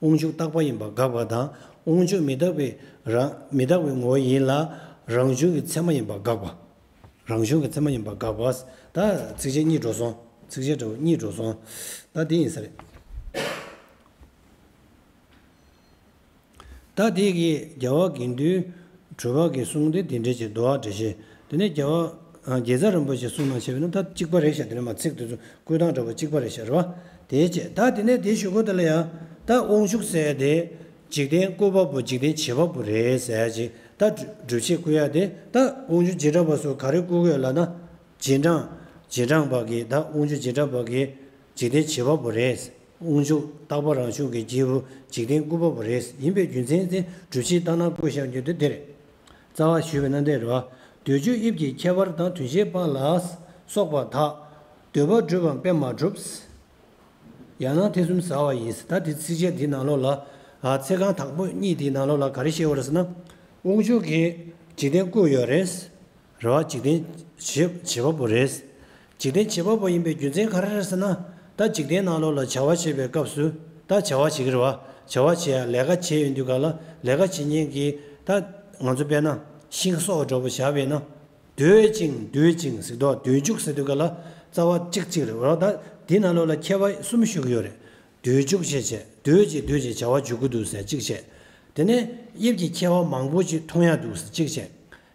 དབང་ཕྱུག་རྟག་པ་ཡིན་པ་དགག་པ་དང་། དབང་ཕྱུག་མི་རྟག་པའི་རང་མི་རྟག་པའི་ངོ་བོ་ཡིན་ལ་རང་བྱུང་གི་ཚད་མ་ཡིན་པ་དགག་པ། རང་བྱུང་གི་ཚད་མ་ཡིན་པ་དགག་པ། ད་ཚིགས་བཅད་གཉིས་འགྲོ་སོང་། ཚིགས་བཅད་འདྲ་བོ་གཉིས་འགྲོ་སོང་། ད་དེ་ཡིན་ས་རེད། ད་དེ་གི་རྒྱལ་བ་དགེ་འདུན་གྲུབ་པ་གི་གསུང་དེ་དེ་འདྲའི་ཅིག་འདུག་བ། འགྲེལ་བཤད་དེ་ནས་རྒྱལ་བ་རྒྱལ་ཚབ་རིན་པོ་ཆེ་གསུང་ནང་བྱས་པ་ཡིན་ན་ད་གཅིག་པ་རེད་ཤག་དེ་ནས་མ་ཚིག་དེ་ཚོ་བཀོད་སྟངས་འདྲ་བོ་གཅིག་པ་རེད་ཤག་རེད་བ། དེའི་ཆེད་ད་དེ་ནས་དེ་ཞུ་སྒོ་དེ་ལ་ཡང་ད་དབང་ཕྱུག་ཟེར་དེ་འཇིག་རྟེན་བཀོད་པ་པོ་འཇིག་རྟེན་བྱེད་པ་པོ་རེད་ཟེར་ཡ་ཅིག་ད་སྒྲུབ་བྱེད་བཀོད་ཡ་དེ་ད་དབང་ཕྱུག་རྗེས་འབྲང་པ་སོགས་ག་རེ་བཀོད་ཀྱི་ཡོད་ལབ་ན། རྗེས་འབྲང་རྗེས་འབྲང་པ་གིས་ད་དབང་ཕྱུག་རྗེས་འབྲང་པ་གིས་འཇིག་རྟེན་བྱེད་པ་པོ་རེད། དབང་ཕྱུག་རྟག་པ་རང་བྱུང་གི་སྐྱེས་བུ་འཇིག་རྟེན་བཀོད་པ་པོ་རེད། ཡིན་པའི་རྒྱུ་མཚན་དེ་སྒྲུབ་བྱེད་ལྟར་སྣང་བཀོད་བཞག་རྒྱུ་དེ་འདིར། རྩ་བ་ཞུས་པ་ན་འདི་རེད་བ། འདོད་འཇོ་དབྱིབས་ཀྱི་ཁྱད་པར་དང་དོན་བྱེད་པ་ལ་སོགས་པ་དག་འདོད་པ་སྒྲུབ་པའམ་དཔེ་མ་གྲུབ། ཡང་ན་ཐེ་ཚོམ་ཟ་བ་ཡིན། ད་དེ་ཚིགས་བཅད་འདི་ནང་ལོགས་ལ། ཨ། ཚིག་རྐང་དང་པོ་གཉིས་དེའི་ནང་ལོགས་ལ་ག་རེ་བཤད་ཡོད་རེད་ཟེར་ན། དབང་ཕྱུག་གིས་འཇིག་རྟེན་བཀོད་ཡོད་རེད། རེད་བ། འཇིག་རྟེན་བྱེད་བྱེད་པ་པོ་རེད། འཇིག་རྟེན་བྱེད་པ་པོ་ཡིན་པའི་རྒྱུ་མཚན་ག་རེ་རེད་ཟེར་ན། ད་འཇིག་རྟེན་ནང་ལོགས་ལ་བྱ་བ་བྱེད་པའི་སྐབས་སུ་ད་བྱ་བ་བྱེད་ཀྱི་རེད་བ། བྱ་བ་བྱེད་ཡ་ལས་ཀ་བྱེད་ཡོང་དུས་ག་ལ་ལས་ཀ་བྱེད་མཁན་གྱི་ད་ང་ཚོ་དཔེར་ན་ཤིང་སོགས་འདྲ་པོ་བཞག་པས་ན། འདོད་ཅིང་འདོད་ཅིང་ཟེར་དུས་འདོད་འཇུག་ཟེར་དུས་ག་ལ་རྩ་བ་གཅིག་གཅིག་རེད་བ། ད་འདི་ནང་ལོགས་ལ་ཁྱད་པར་གསུམ་ཞུ་གི་ཡོད་རེད། འདོད་འཇུག་ཅེས་བྱས། འདོད་ཅེས་འདོད་ཅེས་བྱ་བ་འཇུག་གི་འདུག་ཟེར་གཅིག་བྱས། དེ་ནས་དབྱིབས་ཀྱི་ཁྱད་པར་མང་པོ་ཅིག་མཐོང་ཡ་འདུག་ཟེར་གཅིག་བྱས།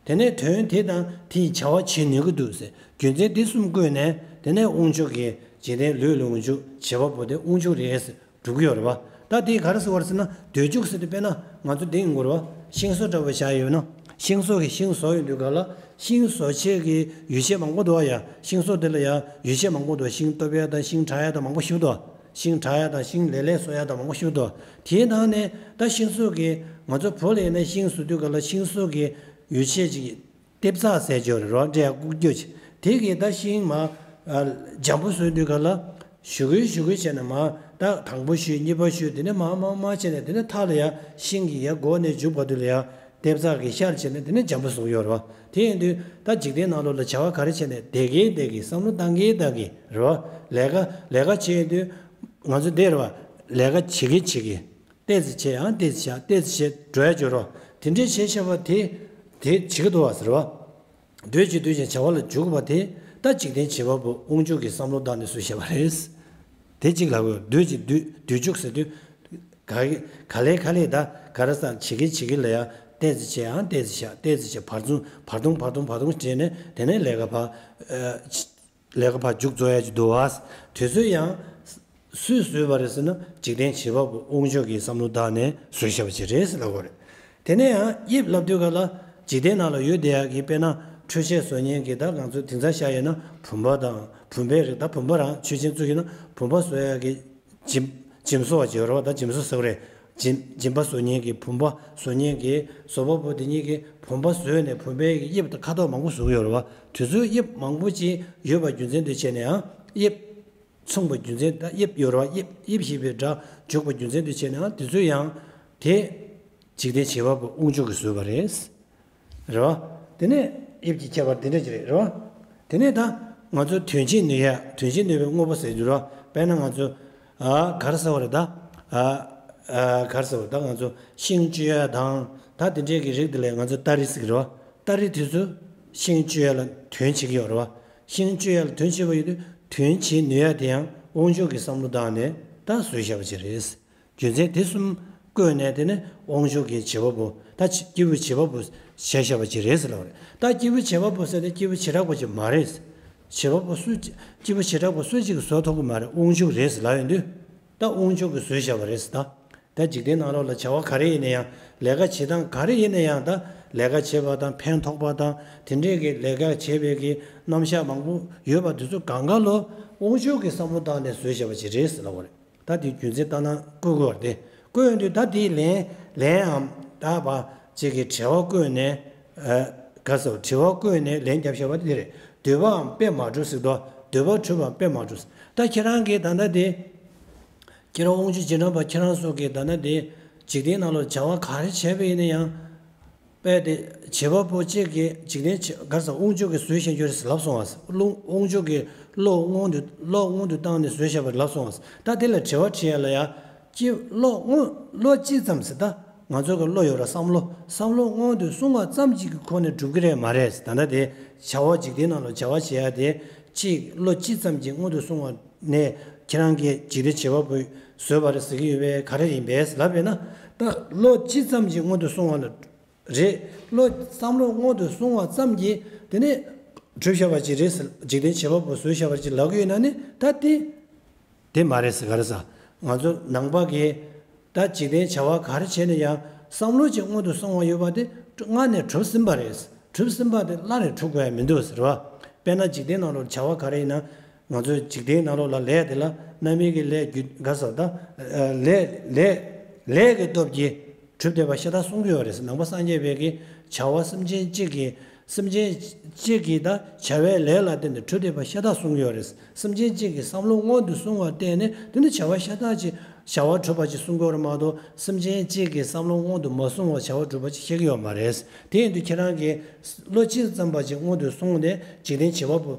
དེ་ནས་དོན་དེ་དང་དེ་ཡི་བྱ་བ་བྱེད་ནུས་ཀྱི་འདུག་ཟེར། རྒྱུ་མཚན་འདི་གསུམ་བཀོད་ནས་དེ་ནས་དབང་ཕྱུག་གིས་འཇིག་རྟེན་ལུས་ལ་དབང་ཕྱུག་བྱེད་པ་པོ་དེ་དབང་ཕྱུག་རེད་ཟེར་སྒྲུབ་ཀྱི་ཡོད་རེད་བ། ད་དེ་ག་རེ་ཟེར་བ་རེད་ཟེར་ན་འདོད་འཇུག་ཟེར་དུས་དཔེར་ན་ང་ཚོ་འདི་ཡིན་དགོས་རེད་བ། ཤིང་བཟོ་འདྲ་བོ་བཞག་ཡོད་ན། ཤིང་བཟོ་གིས་ཤིང་བཟོ་ཡོང་དུས་ག་ལ་ཤིང་བཟོ་བྱེད་ཀྱི་ཡོ་བྱད་མང་པོ་འདུག་བ་ཡ། ཤིང་བཟོ་དེ་ལ་ཡ་ཡོ་བྱད་མང་པོ་འདུག་ཤིང་གཏུབ་ཡ་དང་ཤིང་དྲ་ཡ་དང་མང་པོ་ཞིག་འདུག་ཤིང་དྲ་ཡ་དང་ཤིང་ལེབ་ལེབ་བཟོ་ཡ་དང་མང་པོ་ཞིག་འདུག་དེའི་ནང་ནས་ད་ཤིང་བཟོ་གིས་ང་ཚོ་བོད་ལ་ཡིན་ན་ཤིང་བཟོ་དུས་ག་ལ་ཤིང་བཟོ་གི་ཡོ་བྱད་ཅིག་ལྟེབ་ཚག་ཟེར་གྱི་ཡོད་རེད་རོ། འདྲེ་ཡ་བཀུག་རྒྱུ་ཅིག་དེ་གིས་ད་ཤིང་མ་ཨ་འཇམ་པོ་བཟོ་དུས་ག་ལ་ཞུ་གུ་ཞུ་གུ་བྱས་ནས་མ་ད་དང་པོ་ཞུས་གཉིས་པ་ཞུས་དེ་ནས་མ་མ་མ་བྱས་ནས་དེ་ནས་མཐའ་ལ་ཡ་ཤིང་གི་ཡ་མགོ་ནས་མཇུག་བར་དུ་ལ་ཡ་ལྟེབ་ཚག་གིས་ཤར་བྱས་ནས་དེ་ནས་འཇམ་པོ་བཟོ་གི་ཡོད་རེད་བ། དེ་ཡིན་དུས་ད་འཇིག་རྟེན་ནང་ལོགས་ལ་བྱ་བ་ག་རེ་བྱས་ནས་བསྡད་གི་བསྡད་གི་བསམ་བློ་བཏང་གི་བཏང་གི་རེད་བ། ལས་ཀ་ལས་ཀ་བྱེད་ཡོང་དུས། ང་ཚོ་འདིར་བ་ལས་ཀ་བྱེད་ཀྱི་བྱེད་ཀྱི། ཏོག་ཙམ་བྱས་ཡང་ཏོག་ཙམ་བཞག་ཏོག་ཙམ་བྱས་འགྲོ་ཡ་འགྲོ་རོགས། དེ་འདྲའི་བྱས་བྱས་པ་དེ་དེ་བྱེད་ཀྱི་འདུག་བ་ཟེར་བ། སྡོད་ཅིག་སྡོད་ཅིག་བྱ་བ་ལ་འཇུག་པ་དེ་ད་འཇིག་རྟེན་བྱེད་པ་པོ་དབང་ཕྱུག་གི་བསམ་བློ་བཏང་ནས་བཟོས་བཞག་པ་རེད། དེ་གཅིག་ལབ་དགོས། སྡོད་ཅིག་སྡོད་སྡོད་འཇུག་ཟེར་དུས། ག་ག་ལེ་ག་ལེ་ད་ག་རེ་ཟ་བྱེད་ཀྱི་བྱེད་ཀྱི་ལ་ཡ་ཏོག་ཙམ་བྱས་ཡང་ཏོག་ཙམ་བཞག་ཏོག་ཙམ་བྱས་བར་མཚམས་བར་སྟོང་བར་སྟོང་བར་སྟོང་བྱས་ནས་དེ་ནས་ལས་ཀ་ཕར། ལས་ཀ་ཕར་མཇུག་རྫོགས་ཡ་ཅིག་འདུག་བ། དུས་ཚོད་ཡང་སུས་བཟོས་པ་རེད་ཟེར་ན་འཇིག་རྟེན་བྱེད་པ་པོ་དབང་ཕྱུག་གི་བསམ་བློ་བཏང་ནས་བཟོས་བཞག་པ་ཅིག་རེད་ཟེར་ལབ་དགོས་རེད། དེ་ནས་ཡང་དབྱིབས་ལབ་དུས་ག་ལ་འཇིག་རྟེན་ནང་ལ་ཡོད་བསྡད་ཡག་གི་དཔེར་ན་འཕྲུལ་ཆས་བཟོ་མཁན་གྱི་ད་ང་ཚོ་དེང་སང་བཤད་ཡོད་ན་བུམ་པ་དང་བུམ་པའི་རིགས། ད་བུམ་པ་རང་ཆོས་ཅན་བཙུགས་ཡོད་ན་བུམ་པ་བཟོ་ཡག་གི་འཇིམ་འཇིམ་བཟོ་བ་ཅིག་ཡོད་རེད་བ། ད་འཇིམ་བཟོ་ཟེར་བ་རེད། འཇིམ་འཇིམ་པ་བཟོ་མཁན་གྱི་བུམ་པ་བཟོ་མཁན་གྱི་བཟོ་པ་པོ་དེ་གཉིས་ཀྱིས་བུམ་པ་བཟོས་ནས་བུམ་པའི་གི་དབྱིབས་དང་ཁ་དོག་མང་པོ་བཟོ་གི་ཡོད་རེད་བ། དེ་ཚོའི་དབྱིབས་མང་པོ་ཅིག་ཡོད་པ་རྒྱུ་མཚན་དུ་བྱས་ནས་ཡང་དབྱིབས་མཚུངས་པ་རྒྱུ་མཚན་ད་དབྱིབས་ཡོད་རེད་བ། དབྱིབས་དབྱིབས་ཞེས་པའི་སྒྲ་འཇུག་པ་རྒྱུ་མཚན་དུ་བྱས་ནས་ཡང་དེ་ཚོ་ཡང་དེ་འཇིག་རྟེན་བྱེད་པ་པོ་དབང་ཕྱུག་གིས་བཟོས་པ་རེད། རེད་བ། དེ་ནས་དབྱིབས་ཀྱི་ཁྱད་པར་དེ་འདྲ་ཅིག་རེད། རེད་བ། དེ་ནས་ད་ང་ཚོ་དོན་བྱེད་ནུས་ཡ་དོན་བྱེད་ནུས་པའི་དངོས་པོ་ཟེར་རྒྱུ་རེད་བ། དཔེར་ན་ང་ཚོ་ཨ་ག་རེ་ཟེར་བ་རེད་ད། ཨ་ཨ་ག་རེ་ཟེར་བ་ད་ང་ཚོ་ཤིང་གཅོད་ཡ་དང་ད་དེ་འདྲའི་གི་རིགས་དེ་ལས་ང་ཚོ་སྟ་རེ་ཟེར་གི་རེད་བ། སྟ་རེ་དེ་ཚོ་ཤིང་གཅོད་ཡ་ལ་དོན་བྱེད་ཀྱི་ཡོད་རེད་བ། ཤིང་གཅོད་ཡ་ལ་དོན་བྱེད་པ་ཡོད་དུས་དོན་བྱེད་ནུས་ཡ་དེ་ཡང་དབང་ཕྱུག་གི་བསམ་བློ་བཏང་ནས་ད་བཟོས་བཞག་པ་ཅིག་རེད། རྒྱུ་མཚན་དེ་གསུམ་བཀོད་ནས་དེ་ནི་དབང་ཕྱུག་གི་བྱེད་པ་པོ་ད་སྐྱེས་བུ་བྱེད་པ་པོ་བྱས་བཞག་པ་ཅིག་རེད་ཟེར་ལབ་པ་རེད། ད་སྐྱེས་བུ་བྱེད་པ་པོ་ཟེར་ནས་སྐྱེས་བུ་བྱེ་བྲག་པ་ཅིག་མ་རེད། བྱེད་པ་པོ་སུ་སྐྱེས་བུ་བྱེ་བྲག་པ་སུ་གཅིག་གིས་བཟོ་ཐུབ་ཀྱི་མ་རེད། དབང་ཕྱུག་རེད་ཟེར་ལབ་ཡོང་དུས་ད་དབང་ཕྱུག་གིས་བཟོས་བཞག་པ་རེད་ཟེར། ད་ད་འཇིག་རྟེན་ནང་ལོགས་ལ་བྱ་བ་ག་རེ་ཡིན་ན་ཡང་ལས་ཀ་བྱེད་སྟངས་ག་རེ་ཡིན་ན་ཡང་ད་ལས་ཀ་བྱེད་པ་དང་ཕན་ཐོགས་པ་དང་དེ་འདྲས་ཀྱི་ལས་ཀ་བྱེད་པའི་གི་རྣམ་གཞག་མང་པོ་ཡོད་པ་དེ་ཚོ་གང་ག་ལོ་དབང་ཕྱུག་གི་བསམ་བློ་བཏང་ནས་བཟོས་བཞག་པ་ཅིག་རེད་ཟེར་ལབ་པ་རེད། ད་དེའི་རྒྱུ་མཚན་ལྟར་ན་བཀོད་དགོས་པ་རེད། དེ་བཀོད་ཡོང་དུས་ད་དེའི་ལན་ལན་འམ་ད་བ་ཅིག་གི་དྲི་བ་བཀོད་ནས་ཨ་ག་ཟེར་དྲི་བ་བཀོད་ནས་ལན་བརྒྱབ་བཞག་པ་དེ་རེད། འདོད་པའམ་དཔེ་མ་གྲུབ་ཟེར་དོ། འདོད་པ་གྲུབ་པའམ་དཔེ་མ་གྲུབ་ཟེར། ད་ཁྱེད་རང་གིས་ད་ལྟ་དེ་ཁྱེད་རང་དབང་ཕྱུག་རྗེས་འབྲང་པ་ཁྱེད་རང་སོགས་ཀྱིས་ད་ལྟ་དེ་འཇིག་རྟེན་ནང་ལ་བྱ་བ་ག་རེ་བྱས་པ་ཡིན་ན་ཡང་། དཔེ་དེ་བྱེད་པ་པོ་གཅིག་གིས་འཇིག་རྟེན་བྱེད་ག་རེ་ཟེར་དབང་ཕྱུག་གིས་བཟོས་བཞག་རྒྱུ་རེད་ཟེར་ལབ་སོང་བ། བློ་དབང་ཕྱུག་གིས་བློ་སྔོན་དུ་བློ་སྔོན་དུ་བཏང་ནས་བཟོས་བཞག་པ་རེད་ལབ་སོང་བ། ད་དེ་ལ་དྲི་བ་དྲི་ཡ་ལ་ཡ། ཅི་བློ་སྔོན་བློ་ཅི་ཙམ་ཟེར་ད། ང་ཚོ་གི་བློ་ཡོད་ར་བསམ་བློ་བསམ་བློ་སྔོན་དུ་སོང་བ་ཙམ་གཅིག་གི་ཁོ་ནས་འགྲུབ་ཀྱི་རེད་མ་རེད། ད་ལྟ་དེ་བྱ་བ་འཇིག་རྟེན་ནང་ལ་བྱ་བ་བྱེད་ཡ་དེ་གཅིག་བློ་ཅི་ཙམ་གྱིས་སྔོན་དུ་སོང་བ་ནས་ཁྱེད་རང་གིས་འཇིག་རྟེན་བྱེད་པ་པོས་བཟོས་པ་རེད་ཟེར་གྱི་ཡོད་པས་ག་རེ་ཡིན་པས་ལབ་པས་ན། ད་བློ་ཅི་ཙམ་གྱིས་སྔོན་དུ་སོང་བ་ལ་རེད། བློ་བསམ་བློ་སྔོན་དུ་སོང་བ་ཙམ་གྱིས་དེ་ནས་གྲུབ་བཞག་པ་ཅིག་རེད་ཟེར། འཇིག་རྟེན་བྱེད་པ་པོས་བཟོས་བཞག་པ་ཅིག་ལབ་ཀྱི་ཡོད་ན་ནི་ད་དེ། དེ་མ་རེད་ཟེར་ག་རེ་ཟེར། ང་ཚོ་ནང་པ་གིས་ད་འཇིག་རྟེན་བྱ་བ་ག་རེ་བྱས་ན་ཡང་བསམ་བློ་ཅིག་སྔོན་དུ་སོང་བ་ཡོད་པ་དེ་སྔར་ནས་གྲུབ་ཟིན་པ་རེད། གྲུབ་ཟིན་པ་དེ་སླར་ཡང་གྲུབ་དགོས་ཡ་མི་འདུག་ཟེར་བ། དཔེར་ན་འཇིག་རྟེན་ནང་ལོགས་བྱ་བ་ག་རེ་ཡིན་ན། ང་ཚོའི་འཇིག་རྟེན་ནང་ལོགས་ལ་ལས་དེ་ལ་རྣམ་སྨིན་གྱི་ལས་རྒྱུ་ག་ཟེར་ད། ལས་ལས་ལས་ཀྱི་སྟོབས་ཀྱིས་གྲུབ་བསྡད་པ་ཤ་སྟག་གསུང་གི་ཡོད་རེད། ནང་པ་སངས་རྒྱས་པའི་གི་བྱ་བ་སེམས་ཅན་གཅིག་གི་སེམས་ཅན་གཅིག་གི་ད་བྱ་བའི་ལས་ལ་བརྟེན་ནས་གྲུབ་བསྡད་པ་ཤ་སྟག་གསུང་གི་ཡོད་རེད། སེམས་ཅན་གཅིག་གི་བསམ་བློ་སྔོན་དུ་སོང་བ་བརྟེན་ནས་དེ་ནི་བྱ་བ་ཤ་སྟག་ཅིག་བྱ་བ་གྲུབ་པ་ཅིག་གསུང་གི་ཡོད་རེད་མ་གཏོགས་སེམས་ཅན་གཅིག་གི་བསམ་བློ་སྔོན་དུ་མ་སོང་བར་བྱ་བ་གྲུབ་པ་ཅིག་བཤད་ཀྱི་ཡོད་མ་རེད། དེ་ཡིན་དུས་ཁྱེད་རང་གིས་བློ་ཅི་ཙམ་པ་ཅིག་སྔོན་དུ་སོང་ནས་འཇིག་རྟེན་བྱེད་པ་པོ་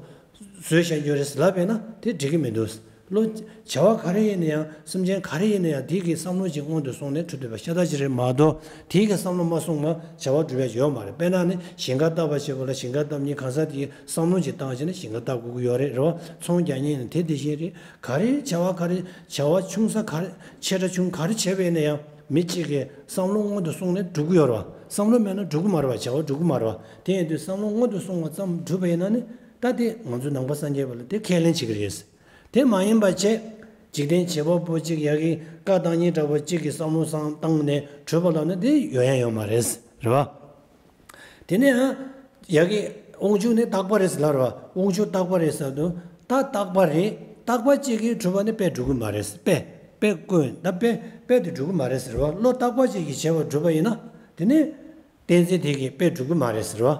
བཟོས་བཞག་རྒྱུ་རེད་ལབ་པས་ན་དེ་འགྲིག་གི་མི་འདུག། བློ། བྱ་བ་ག་རེ་ཡིན་ན་ཡང་སེམས་ཅན་ག་རེ་ཡིན་ན་ཡང་དེ་གི་བསམ་བློ་ཅིག་སྔོན་དུ་སོང་ནས་གྲུབ་བསྡད་པ་ཤ་སྟག་ཅིག་རེད་མ་གཏོགས་དེ་གི་བསམ་བློ་མ་སོང་བ་བྱ་བ་གྲུབ་ཡ་ཡོད་མ་རེད། དཔེར་ན་ནི་ཞིང་ཁ་བཏབ་པ་བྱེད་དགོས་ལ་ཞིང་ཁ་བཏབ་མཁན་གང་ཟག་དེ་གི་བསམ་བློ་ཅིག་བཏང་བྱས་ན་ཞིང་ཁ་བཏབ་དགོས་ཀྱི་ཡོད་རེད། རེད་བ། ཚོང་རྒྱག་མཁན་ཡིན་ན་དེ་དེ་བཞིན་རེད། ག་རེ་བྱ་བ་ག་རེ་བྱ་བ་ཆུང་ས་ག་རེ་ཆེ་ཕྲ་ཆུང་ག་རེ་བྱས་པ་ཡིན་ན་ཡང་མི་གཅིག་གི་བསམ་བློ་སྔོན་དུ་སོང་ནས་གྲུབ་ཀྱི་ཡོད་རེད་བ། བསམ་བློ་མེད་ན་གྲུབ་ཀྱི་མ་རེད་བ། བྱ་བ་གྲུབ་ཀྱི་མ་རེད་བ། དེ་ཡིན་དུས་བསམ་བློ་སྔོན་དུ་སོང་བ་ཙམ་གྲུབ་པ་ཡིན་ན་ནི་ད་དེ་ང་ཚོ་ནང་པ་སངས་རྒྱས་པ་ལ་དེ་ཁས་ལེན་བྱེད་ཀྱི་རེད། དེ་མ་ཡིན་པ་བྱས། འཇིག་རྟེན་བྱེད་པ་པོ་གཅིག་ཡ་གི་བཀའ་བཏང་མཁན་འདྲ་པོ་གཅིག་གི་བསམ་བློ་བཟང་བཏང་ནས་གྲུབ་པ་ལབ་ན་དེ་ཡོང་ཡ་ཡོད་མ་རེད། རེད་བ། དེ་ནས་ཡང་ཡ་གི་དབང་ཕྱུག་ནི་རྟག་པ་རེད་ཟེར་ལབ་རེད་བ། དབང་ཕྱུག་རྟག་པ་རེད་ཟེར་དུས་ད་རྟག་པ་རེད། རྟག་པ་གཅིག་གིས་གྲུབ་པ་ནི་དཔེ་འགྲུབ་ཀྱི་མ་རེད། དཔེ་དཔེ་ཀུན་ད་དཔེ་དཔེ་དེ་འགྲུབ་ཀྱི་མ་རེད་ཟེར་བ། བློ་རྟག་པ་གཅིག་གིས་བྱས་པ་གྲུབ་པ་ཡིན་ན་དེ་ནི། གཏན་ཚིགས་དེ་གིས་དཔེ་འགྲུབ་ཀྱི་མ་རེད་ཟེར་བ།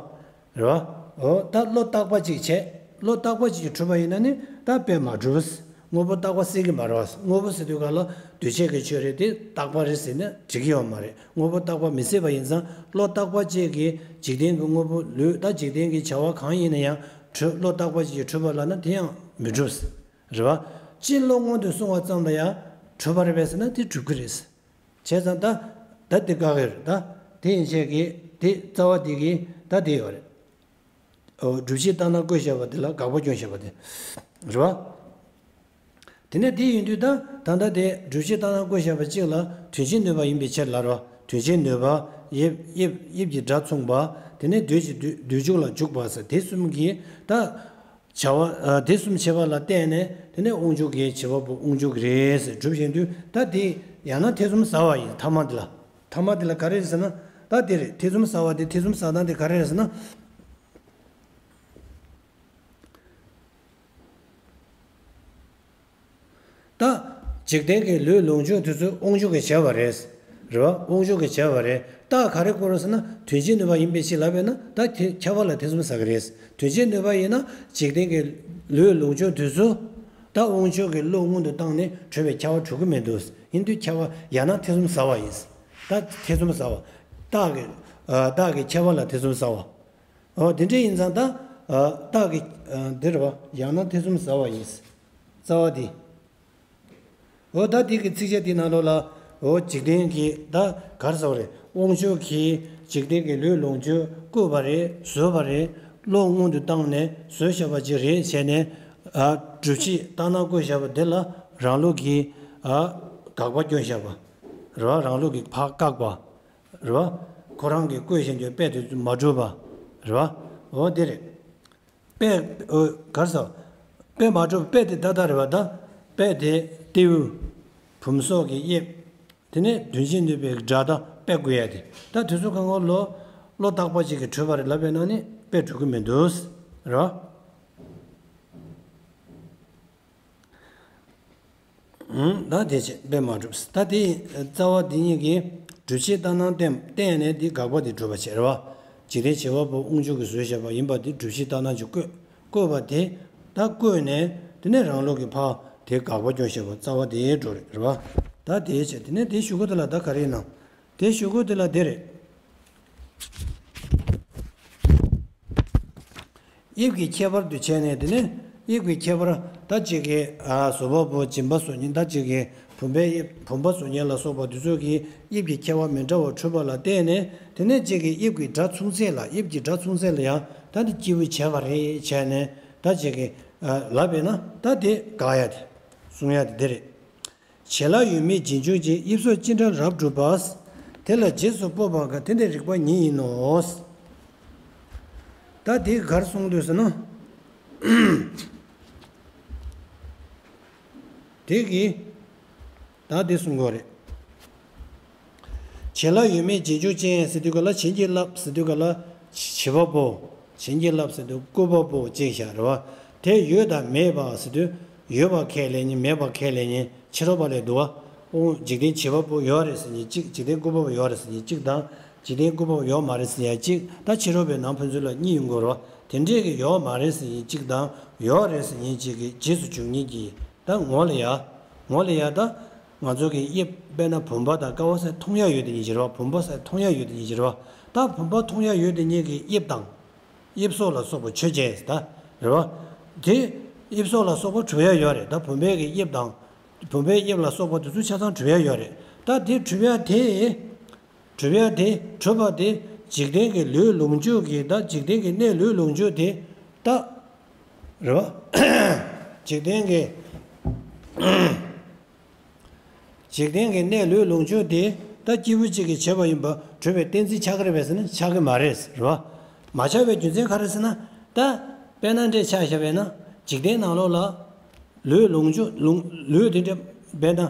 རེད་བ། འོ་ད་བློ་རྟག་པ་གཅིག་བྱས། བློ་རྟག་པ་གཅིག་གིས་གྲུབ་པ་ཡིན་ན་ནི་ད་དཔེ་མ་གྲུབ། དངོས་པོ་རྟག་པ་སྲིད་ཀྱི་མ་རེད་བ། དངོས་པོ་ཟེར་དུས་ག་ལ་འདུས་བྱས་ཀྱི་ཆོས་རེད་དེ་རྟག་པ་རེད་ཟེར་ན་འགྲིག་གི་ཡོད་མ་རེད། དངོས་པོ་རྟག་པ་མི་སྲིད་པ་ཡིན་ཙང་བློ་རྟག་པ་གཅིག་གིས་འཇིག་རྟེན་གྱི་དངོས་པོ་ལུས་ད་འཇིག་རྟེན་གྱི་བྱ་བ་གང་ཡིན་ན་ཡང་གྲུབ། བློ་རྟག་པ་གཅིག་གིས་གྲུབ་པ་ལབ་ན་དེ་ཡང་མི་གྲུབ། རེད་བ། སྤྱི་བློ་སྔོན་དུ་སོང་བ་ཙམ་ལ་ཡང་གྲུབ་པ་རེད་པས་ཟེར་ན་དེ་གྲུབ་ཀྱི་རེད། བྱས་ཙང་ད་ད་དེ་བཀག་གི་རེད་ད། དེ་ཡན་ཆད་ཀྱི་དེ་རྩ་བ་དེ་གི་ད་དེ་ཡོད་རེད། ཨོ། སྒྲུབ་བྱེད་རྟགས་སྣང་བཀོད་བཞག་པ་དེ་ལ་དགག་པ་སྐྱོན་བཞག་པ་དེ་རེད་བ། དེ་ནས་དེ་ཡིན་དུས་ད་ད་ལྟ་དེ་སྒྲུབ་བྱེད་རྟགས་སྣང་བཀོད་བཞག་པ་གཅིག་ལ་དོན་བྱེད་ནུས་པ་ཡིན་པའི་ཕྱིར་ལ་རོ། དོན་བྱེད་ནུས་པ། དབྱིབས་དབྱིབས་དབྱིབས་ཀྱི་སྒྲ་མཚུངས་པ། དེ་ནས་དུས་ཀྱི་དུས་དུས་འཇུག་ལ་འཇུག་པ་ཟེར་དེ་གསུམ་གྱིས་ད་བྱ་བ་དེ་གསུམ་བྱེད་པ་ལ་བརྟེན་ནས་དེ་ནས་དབང་ཕྱུག་གི་བྱེད་པ་པོ་དབང་ཕྱུག་རེད་ཟེར་སྒྲུབ་བཞིན་དུས་ད་དེ་ཡང་ན་ཐེ་ཚོམ་ཟ་བ་ཡིན་ཐ་མ་དེ་ལ། ཐ་མ་དེ་ལ་ག་རེ་རེད་ཟེར་ན། ད་དེ་རེད་ཐེ་ཚོམ་ཟ་བ་དེ་ཐེ་ཚོམ་ཟ་སྟངས་དེ་ག་རེ་རེད་ཟེར་ན། ད། འཇིག་རྟེན་གྱི་ལུས་ལོངས་སྤྱོད་དེ་ཚོ་དབང་ཕྱུག་གིས་བྱས་པ་རེད། རེད་བ། དབང་ཕྱུག་གིས་བྱས་པ་རེད། རྟགས་ག་རེ་བཀོད་རེད་ཟེར་ན་དོན་བྱེད་ནུས་པ་ཡིན་པའི་ཕྱིར་ལབ་པས་ན་ད་དེ་ཁྱབ་པ་ལ་ཐེ་ཚོམ་ཟ་གི་རེད། དོན་བྱེད་ནུས་པ་ཡིན་ན་འཇིག་རྟེན་གྱི་ལུས་ལོངས་སྤྱོད་དེ་ཚོ་ད་དབང་ཕྱུག་གི་བློ་སྔོན་དུ་བཏང་ནས་གྲུབ་པའི་ཁྱབ་པ་གྲུབ་ཀྱི་མི་འདུག་ཡིན་དུས་ཁྱབ་པ་ཡང་ན་ཐེ་ཚོམ་ཟ་བ་ཡིན། ད་ཐེ་ཚོམ་ཟ་བ། རྟགས་ཀྱི་རྟགས་ཀྱི་ཁྱབ་པ་ལ་ཐེ་ཚོམ་ཟ་བ། འོ་དེ་འདྲ་ཡིན་ཙང་ད། རྟགས་ཀྱི་འདི་རེད་བ། ཡང་ན་ཐེ་ཚོམ་ཟ་བ་ཡིན། རྩ་བ་འདི། འོ་ད་འདི་གི་ཚིགས་བཅད་འདི་ནང་ལོགས་ལ། འོ་འཇིག་རྟེན་གྱི་ད་ག་རེ་ཟེར་བ་རེད། དབང་ཕྱུག་གིས་འཇིག་རྟེན་གྱི་ལུས་ལོངས་སྤྱོད་བཀོད་པ་རེད་བཟོས་པ་རེད། བློ་སྔོན་དུ་བཏང་ནས་བཟོས་བཞག་པ་ཅིག་རེད་བྱས་ནས། སྒྲུབ་བྱེད་རྟགས་སྣང་བཀོད་བཞག་པ་འདི་ལ་རང་ལུགས་ཀྱིས་དགག་པ་སྐྱོན་བཞག་པ་རེད་བ། རང་ལུགས་ཀྱིས་ཕར་བཀག་པ། རེད་བ། ཁོ་རང་གིས་བཀོད་བཞིན་དུ་དཔེ་དེ་ཚོ་མ་གྲུབ་པ། རེད་བ། འོ་དེ་རེད། དཔེ། འོ་ག་རེ་ཟེར། དཔེ་མ་གྲུབ་དཔེ་དེ་ཏག་ཏག་རེད་བ་ད། དཔེ་དེ་རྟེའུ། བུམ་སོགས་ཀྱི་དབྱིབས། དེ་ནས་དོན་བྱེད་ནུས་པའི་སྒྲ་དང་དཔེ་དགོས་ཡ་དེ་ད་དུས་ཚོད་གང་ག་ལོ། བློ་རྟག་པ་ཅིག་གིས་གྲུབ་པ་རེད་ལབ་པའི་ནང་ནས་དཔེ་གྲུབ་ཀྱི་མི་འདུག་རེད་བ། ད་དེ་བྱས་དཔེ་མ་གྲུབ། ད་དེ་རྩ་བ་འདི་གཉིས་ཀྱིས་སྒྲུབ་བྱེད་ལྟར་སྣང་བསྟན་བསྟན་ནས་འདི་དགག་པ་འདི་གྲུབ་པ་བྱས་རེད་བ། འཇིག་རྟེན་བྱེད་པ་པོ་དབང་ཕྱུག་གིས་བཟོས་བཞག་པ་ཡིན་པ་འདི་སྒྲུབ་བྱེད་ལྟར་སྣང་གིས་བཀོད་བཀོད་པ་དེ་ད་བཀོད་ནས་དེ་ནས་རང་ལུགས་ཀྱི་ཕར་དེ་དགག་པ་སྐྱོན་བཞག་པ་རྩ་བ་དེའི་འགྲོ་རེད་རེད་བ། ད་དེ་བྱས་དེ་ནས་དེ་གཞུག་གུ་དེ་ལ་ད་ག་རེ་ཡིན་ནམ། དེ་གཞུག་གུ་དེ་ལ་དེ་རེད། དབྱིབས་ཀྱི་ཁྱད་པར་དུ་བྱས་ནས་དེ་ནས་དབྱིབས་ཀྱི་ཁྱད་པར་ད་ཅིག་གི་ཨ་བཟོ་བ་པོ་སྦྱིན་པ་བཟོ་མཁན་ད་ཅིག་གི་བུམ་པའི་དབྱིབས་བུམ་པ་བཟོ་མཁན་ལ་སོགས་པ་དེ་ཚོ་གིས་དབྱིབས་ཀྱི་ཁྱད་པར་མི་འདྲ་བ་འཕྲོད་པ་ལ་བརྟེན་ནས་དེ་ནས་ཅིག་གི་དབྱིབས་ཀྱི་སྒྲ་མཚུངས་ཚད་ལ་དབྱིབས་ཀྱི་སྒྲ་མཚུངས་ཚད་ལ་ཡང་ད་འདི་སྐྱེས་བུ་བྱས་པ་རེད་བྱས་ནས་ད་ཅིག་གི་ཨ་ལབ་པས་ན་ད་དེ་དགག་ཡ་དེ་གསུང་ཡ་དེ་འདི་རེད། བྱེད་ལ་ཡོད་མེད་རྗེས་འཇུག་ཅན། དབྱིབས་སོགས་ཅི་འདྲ་རབ་སྒྲུབ་པ། དེ་ལ་རྗེས་སུ་དཔོག་པ་འགའ། དེ་འདྲའི་རིགས་པ་ཉིད་ཡིན་ནོ། ད་དེ་གར་གསུངས་འདུག་ཟེར་ན། དེ་གི་ད་དེ་གསུང་དགོས་རེད། བྱེད་ལ་ཡོད་མེད་རྗེས་འཇུག་ཅན་ཟེར་དུས་ག་ལ་བྱིན་གྱིས་བརླབས་ཟེར་དུས་ག་ལ་བྱེད་པ་པོ། བྱིན་གྱིས་བརླབས་ཟེར་དུས་བཀོད་པ་པོ་ཅིག་བཞག་རེད་བ། དེ་ཡོད་དང་མེད་པ་ཟེར་དུས་ཡོད་པ་ཁས་ལེན་མཁན་མེད་པ་ཁས་ལེན་མཁན་ཕྱི་རོལ་པ་ལས་འདུག་བ། འོང་འཇིག་རྟེན་བྱེད་པ་པོ་ཡོད་རེད་ཟེར་མཁན་གཅིག་འཇིག་རྟེན་བཀོད་པ་པོ་ཡོད་རེད་ཟེར་མཁན་གཅིག་དང་འཇིག་རྟེན་བཀོད་པ་པོ་ཡོད་མ་རེད་ཟེར་མཁན་གཅིག་ད་ཕྱི་རོལ་པའི་ནང་ཕན་ཚུན་ལ་གཉིས་ཡོང་དགོས་རེད་བ། དེ་འདྲས་ཀྱི་ཡོད་མ་རེད་ཟེར་མཁན་གཅིག་དང་ཡོད་རེད་ཟེར་མཁན་གཅིག་གི་རྗེས་སུ་འཇུག་མཁན་གྱི་ད་ངོ་ལ་ཡ། ངོ་ལ་ཡ་ད། ང་ཚོ་གི་དབྱིབས་དཔེར་ན་བུམ་པ་དང་ཀ་བ་སའི་མཐོང་ཡ་ཡོད་དེ་ཉིད་ཀྱི་རེད་བ། བུམ་པ་སའི་མཐོང་ཡ་ཡོད་དེ་ཉིད་ཀྱི་རེད་བ། ད་བུམ་པ་མཐོང་ཡ་ཡོད་དེ་ཉིད་ཀྱི་དབྱིབས་དང་། དབྱིབས་སོགས་ལ་སོགས་པ་ཆོས་ཅན་ཟེར་ད་རེད་བ། དེ་དབྱིབས་སོགས་ལ་སོགས་པ་གྲུབ་ཡ་ཡོད་རེད། ད་བུམ་པའི་གི་དབྱིབས་དང་། བུམ་པའི་དབྱིབས་ལ་སོགས་པ་དེ་ཚོ་ཆ་ཚང་གྲུབ་ཡ་ཡོད་རེད། ད་དེ་གྲུབ་ཡ་དེ། གྲུབ་ཡ་དེ་གྲུབ་པ་དེ་འཇིག་རྟེན་གྱི་ལུས་ལོངས་སྤྱོད་ཀྱི་ད་འཇིག་རྟེན་གྱི་གནས་ལུས་ལོངས་སྤྱོད་དེ་ད། རེད་བ། འཇིག་རྟེན་གྱི། འཇིག་རྟེན་གྱི་གནས་ལུས་ལོངས་སྤྱོད་དེ་ད་སྐྱེས་བུ་གཅིག་གིས་བྱས་པ་ཡིན་པ་གྲུབ་པའི་གཏན་ཚིགས་ཆགས་ཀྱི་རེད་པས་ཟེར་ན་ཆགས་ཀྱི་མ་རེད་རེད་བ། མ་ཆགས་པའི་རྒྱུ་མཚན་ག་རེ་ཟེར་ན་ད་དཔེར་ན་འདྲས་ཆ་བཞག་པས་ན་འཇིག་རྟེན་ནང་ལོགས་ལ་ལུས་ལོངས་སྤྱོད་ལོངས་ལུས་དེ་འདྲ་དཔེར་ན་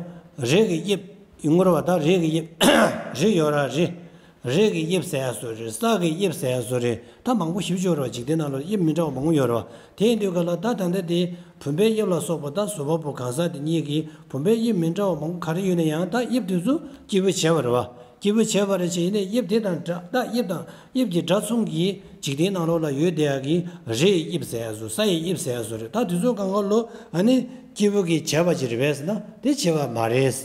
རས་ཀྱི་དབྱིབས་ཡིན་དགོས་རེད་བ། ད་རས་ཀྱི་དབྱིབས་རི་ཡོད་ར་རི། རས་ཀྱི་དབྱིབས་ཟེར་ཡ་བཟོ་རེད། ས་གི་དབྱིབས་ཟེར་ཡ་བཟོ་རེད། ད་མང་པོ་ཞིབ་ཆོག་རེད་བ། འཇིག་རྟེན་ནང་ལ་དབྱིབས་མི་འདྲ་བ་མང་པོ་ཡོད་རེད་བ། དེ་ཡིན་དུས་ག་ལ་ད་ད་ལྟ་དེ་བུམ་པའི་དབྱིབས་ལ་སོགས་པ་ད་བཟོ་བ་པོ་གང་ཟག་དེ་གཉིས་ཀྱིས་བུམ་པའི་དབྱིབས་མི་འདྲ་བ་མང་པོ་ག་རེ་ཡོད་ན་ཡང་ད་དབྱིབས་དེ་ཚོ་སྐྱེས་བུ་བྱས་པ་རེད་བ། སྐྱེས་བུ་བྱས་པ་རེད་བྱས་ཡིན་ནའི་དབྱིབས་དེ་དང་འདྲ་ད་དབྱིབས་དང་དབྱིབས་ཀྱི་སྒྲ་མཚུངས་ཀྱིས་འཇིག་རྟེན་ནང་ལོགས་ལ་ཡོད་བསྡད་ཡག་གི་རི་ཡི་དབྱིབས་ཟེར་ཡ་བཟོ། ས་ཡི་དབྱིབས་ཟེར་ཡ་བཟོ་རེད། ད་དེ་ཚོ་གང་ག་ལོ་ཨ་ནི་སྐྱེས་བུ་གིས་བྱས་པ་ཅིག་རེད་པས་ཟེར་ན་དེ་བྱས་པ་མ་རེད།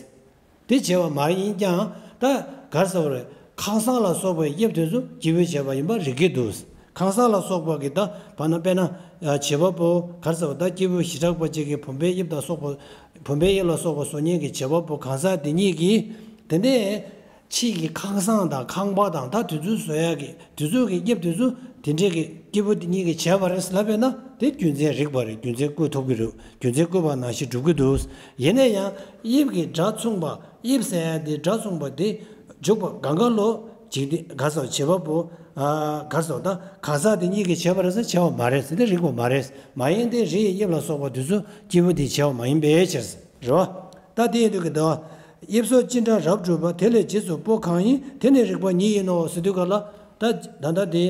དེ་བྱས་པ་མ་ཡིན་ཀྱང་ད་ག་རེ་ཟེར་བ་རེད། ཁང་བཟང་ལ་སོགས་པའི་དབྱིབས་དེ་ཚོ་སྐྱེས་བུས་བྱས་པ་ཡིན་པ་རིག་གི་འདུག་ཁང་བཟང་ལ་སོགས་པ་གི་ད་བར་ན་དཔེར་ན་བྱེད་པ་པོ་ག་རེ་ཟེར་བ། ད་སྐྱེས་བུ་བྱེ་བྲག་པ་གཅིག་གིས་བུམ་པའི་དབྱིབས་དང་སོགས་པ། བུམ་པའི་དབྱིབས་ལ་སོགས་པ་བཟོ་མཁན་གྱི་བྱེད་པ་པོ་གང་ཟག་དེ་ཉིད་ཀྱིས་དེ་ནས་ཕྱིས་ཀྱི་ཁང་བཟང་དང་ཁང་པ་དང་ད་དེ་ཚོ་བཟོ་ཡག་གི་དེ་ཚོ་གི་དབྱིབས་དེ་ཚོ་དེ་འདྲས་ཀྱི་སྐྱེས་བུ་དེ་ཉིད་ཀྱིས་བྱས་པ་རེད་ལབ་པས་ན་དེ་རྒྱུ་མཚན་རིགས་པ་རེད། རྒྱུ་མཚན་བཀོད་ཐུབ་ཀྱི་རེད། རྒྱུ་མཚན་བཀོད་པ་ནང་བཞིན་འགྲུབ་ཀྱི་འདུག། ཡིན་ན་ཡང་དབྱིབས་ཀྱི་སྒྲ་མཚུངས་པ། དབྱིབས་ཟེར་ཡ་དེ་སྒྲ་མཚུངས་པ་དེ་འཇུག་པ་གང་ག་ལོ། འཇིག་རྟེན་ག་རེ་ཟེར་བྱེད་པ་པོ། ཨ། ག་རེ་ཟེར་ད་གང་ཟག་དེ་ཉིད་ཀྱིས་བྱས་པ་རེད་ཟེར་བྱས་པ་མ་རེད་ཟེར། དེ་རིགས་པ་མ་རེད། མ་ཡིན་ཏེ་རིའི་དབྱིབས་ལ་སོགས་པ་དེ་ཚོ་སྐྱེས་བུ་དེས་བྱས་པ་མ་ཡིན་པའི་ཕྱིར། རེད་བ། ད་དེ་ཡིན་དུས་ཀྱི་ད་དབྱིབས་སོགས་ཅི་འདྲ་རབ་གྲུབ་པ། དེ་ལས་རྗེས་སུ་པོ་གང་ཡིན། དེ་ནི་རིགས་པ་ཉིད་ཡིན་ནོ་ཟེར་དུས་ག་ལ། ད་ད་ལྟ་དེ་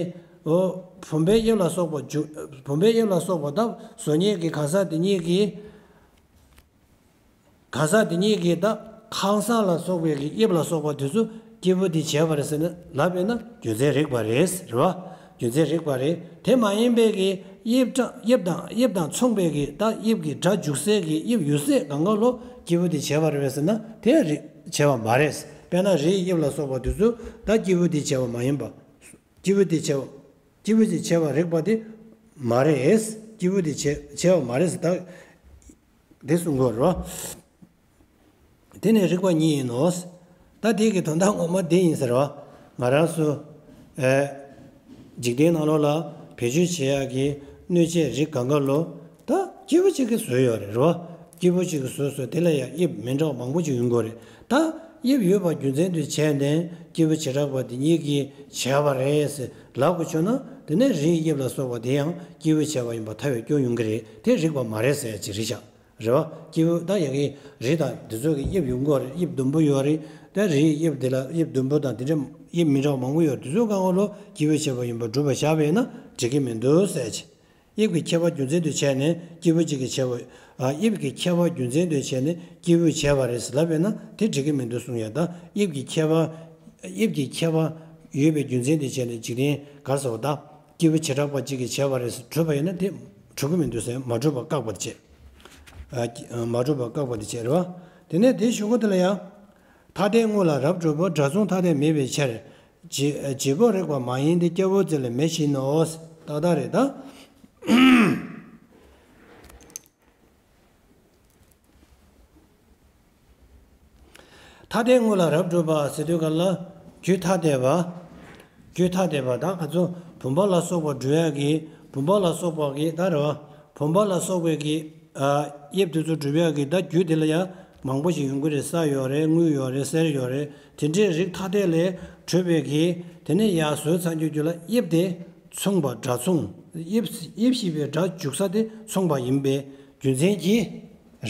འོ་བུམ་པའི་དབྱིབས་ལ་སོགས་པ་འཇུག་བུམ་པའི་དབྱིབས་ལ་སོགས་པ་ད་བཟོ་མཁན་གྱི་གང་ཟག་དེ་ཉིད་ཀྱིས། གང་ཟག་དེ་ཉིད་ཀྱིས་ད་ཁང་བཟང་ལ་སོགས་པའི་གི་དབྱིབས་ལ་སོགས་པ་དེ་ཚོ་སྐྱེས་བུ་དེས་བྱས་པ་རེད་ཟེར་ན་ལབ་པས་ན་རྒྱུ་མཚན་རིགས་པ་རེད། རེད་བ། རྒྱུ་མཚན་རིགས་པ་རེད། དེ་མ་ཡིན་པའི་གི་དབྱིབས་སྒྲ་དབྱིབས་དང་དབྱིབས་དང་མཚུངས་པའི་གི་ད་དབྱིབས་ཀྱི་སྒྲ་འཇུག་སའི་གི་དབྱིབས་ཡོད་ཚད་གང་ག་ལོ་སྐྱེས་བུ་དེས་བྱས་པ་རེད་པས་ཟེར་ན་དེ་རེད། བྱས་པ་མ་རེད། དཔེར་ན་རིའི་དབྱིབས་ལ་སོགས་པ་དེ་ཚོ་ད་སྐྱེས་བུ་དེས་བྱས་པ་མ་ཡིན་པ། སྐྱེས་བུ་དེས་བྱས་པ། སྐྱེས་བུ་དེས་བྱས་པ་རིགས་པ་དེ་མ་རེད། སྐྱེས་བུ་དེས་བྱས་བྱས་པ་མ་རེད་ཟེར་ད། དེ་གསུང་དགོས་རེད་བ། དེ་ནི་རིགས་པ་ཉིད་ཡིན་ནོ། ད་དེ་གི་དོན་དག་ངོ་མ་དེ་ཡིན་ཟེར་བ། ང་རང་ཚོ། ཨེ། འཇིག་རྟེན་ནང་ལོགས་ལ་བེད་སྤྱོད་བྱེད་ཡག་གི་སྣོད་ཆས་རིགས་གང་ག་ལོ། ད་སྐྱེས་བུ་གཅིག་གིས་བཟོས་ཡོད་རེད་རོ། སྐྱེས་བུ་གཅིག་གིས་བཟོས་བཟོས་དེ་ལ་ཡང་དབྱིབས་མི་འདྲ་བ་མང་པོ་ཅིག་ཡོང་གི་རེད། ད་དབྱིབས་ཡོད་པ་རྒྱུ་མཚན་དུ་བྱས་ནས་སྐྱེས་བུ་བྱེ་བྲག་པ་དེ་ཉིད་ཀྱིས་བྱས་པ་རེད་ཟེར་ལབ་དགོས་བྱུང་ན། དེ་ནས་རིའི་དབྱིབས་ལ་སོགས་པ་དེ་ཡང་སྐྱེས་བུས་བྱས་པ་ཡིན་པ་ཐལ་བའི་སྐྱོན་ཡོང་གི་རེད། དེ་རིགས་པ་མ་རེད་ཟེར་ཡ་ཅིག་རེད་ཤག། རེད་བ། སྐྱེས་བུ་ད་ཡ་གི་རི་དང་དེ་ཚོ་གི་དབྱིབས་ཡོང་གི་རེད། དབྱིབས་བདུན་པོ་ཡོད་རེད། ད་རིའི་དབྱིབས་དེ་ལ་དབྱིབས་བདུན་པོ་དང་དེ་འདྲ་དབྱིབས་མི་འདྲ་བ་མང་པོ་ཡོད་རེད། དེ་ཚོ་གང་ག་ལོ་སྐྱེས་བུས་བྱས་པ་ཡིན་པ་སྒྲུབ་པར་བཞག་པ་ཡིན་ན་འགྲིག་གི་མི་འདུག་ཟེར་ཅིག། དབྱིབས་ཀྱི་ཁྱད་པར་རྒྱུ་མཚན་དུ་བྱས་ནས་སྐྱེས་བུ་གཅིག་གིས་བྱས་པ། ཨ། དབྱིབས་ཀྱི་ཁྱད་པར་རྒྱུ་མཚན་དུ་བྱས་ནས་སྐྱེས་བུས་བྱས་པ་རེད་ལབ་པས་ན་དེ་འགྲིག་གི་མི་འདུག་གསུང་ཡ། ད་དབྱིབས་ཀྱི་ཁྱད་པར། དབྱིབས་ཀྱི་ཁྱད་པར་ཡོད་པའི་རྒྱུ་མཚན་དུ་བྱས་ནས་འཇིག་རྟེན་ག་རེ་ཟེར་བ། ད་སྐྱེས་བུ་བྱེ་བྲག་པ་གཅིག་གིས་བྱས་པ་རེད་གྲུབ་པ་ཡིན་ན་དེ་གྲུབ་ཀྱི་མི་འདུག་ཟེར། མ་གྲུབ་པ་བཀག་པ་དེ་བྱས། ཨ། མ་གྲུབ་པ་བཀག་པ་དེ་བྱས་རེད་བ། དེ་ནས་དེའི་གཞུག་གུ་དེ་ལ་ཡང་། ཐ་དད་དངོས་ལ་རབ་གྲུབ་པ། སྒྲ་མཚུངས་ཐ་དད་མེད་པའི་ཕྱིར། བྱེད་བྱེད་པོ་རིགས་པ་མ་ཡིན་ཏེ། སྐྱ་བོ་རྩེ་ལ་མེ་བཞིན་ནོ། ཏག་ཏག་རེད་ད། ཐ་དད་དངོས་ལ་རབ་གྲུབ་པ་ཟེར་དུས་ག་ལ། རྒྱུ་ཐ་དད་པ། རྒྱུ་ཐ་དད་པ་ད་ག་ཚོད་བུམ་པ་ལ་སོགས་པ་འགྲུབ་ཡག་གི་བུམ་པ་ལ་སོགས་པ་གི་ད་རེད་བ། བུམ་པ་ལ་སོགས་པའི་གི། ཨ། དབྱིབས་དེ་ཚོ་གྲུབ་ཡག་གི་ད་རྒྱུ་དེ་ལ་ཡང་མང་པོ་ཞིག་ཡོང་གི་རེད། ས་ཡོད་རེད། དངུལ་ཡོད་རེད། གསེར་ཡོད་རེད། དེ་འདྲའི་རིགས་ཐ་དད་ལས་གྲུབ་པའི་གི་དེ་ནས་ཡར་བཟོས་ཚར་རྒྱུ་རྒྱུ་ལ་དབྱིབས་དེ་མཚུངས་པ། སྒྲ་མཚུངས། དབྱིབས་དབྱིབས་ཞེས་པའི་སྒྲ་འཇུག་ས་དེ་མཚུངས་པ་ཡིན་པའི་རྒྱུ་མཚན་གྱིས།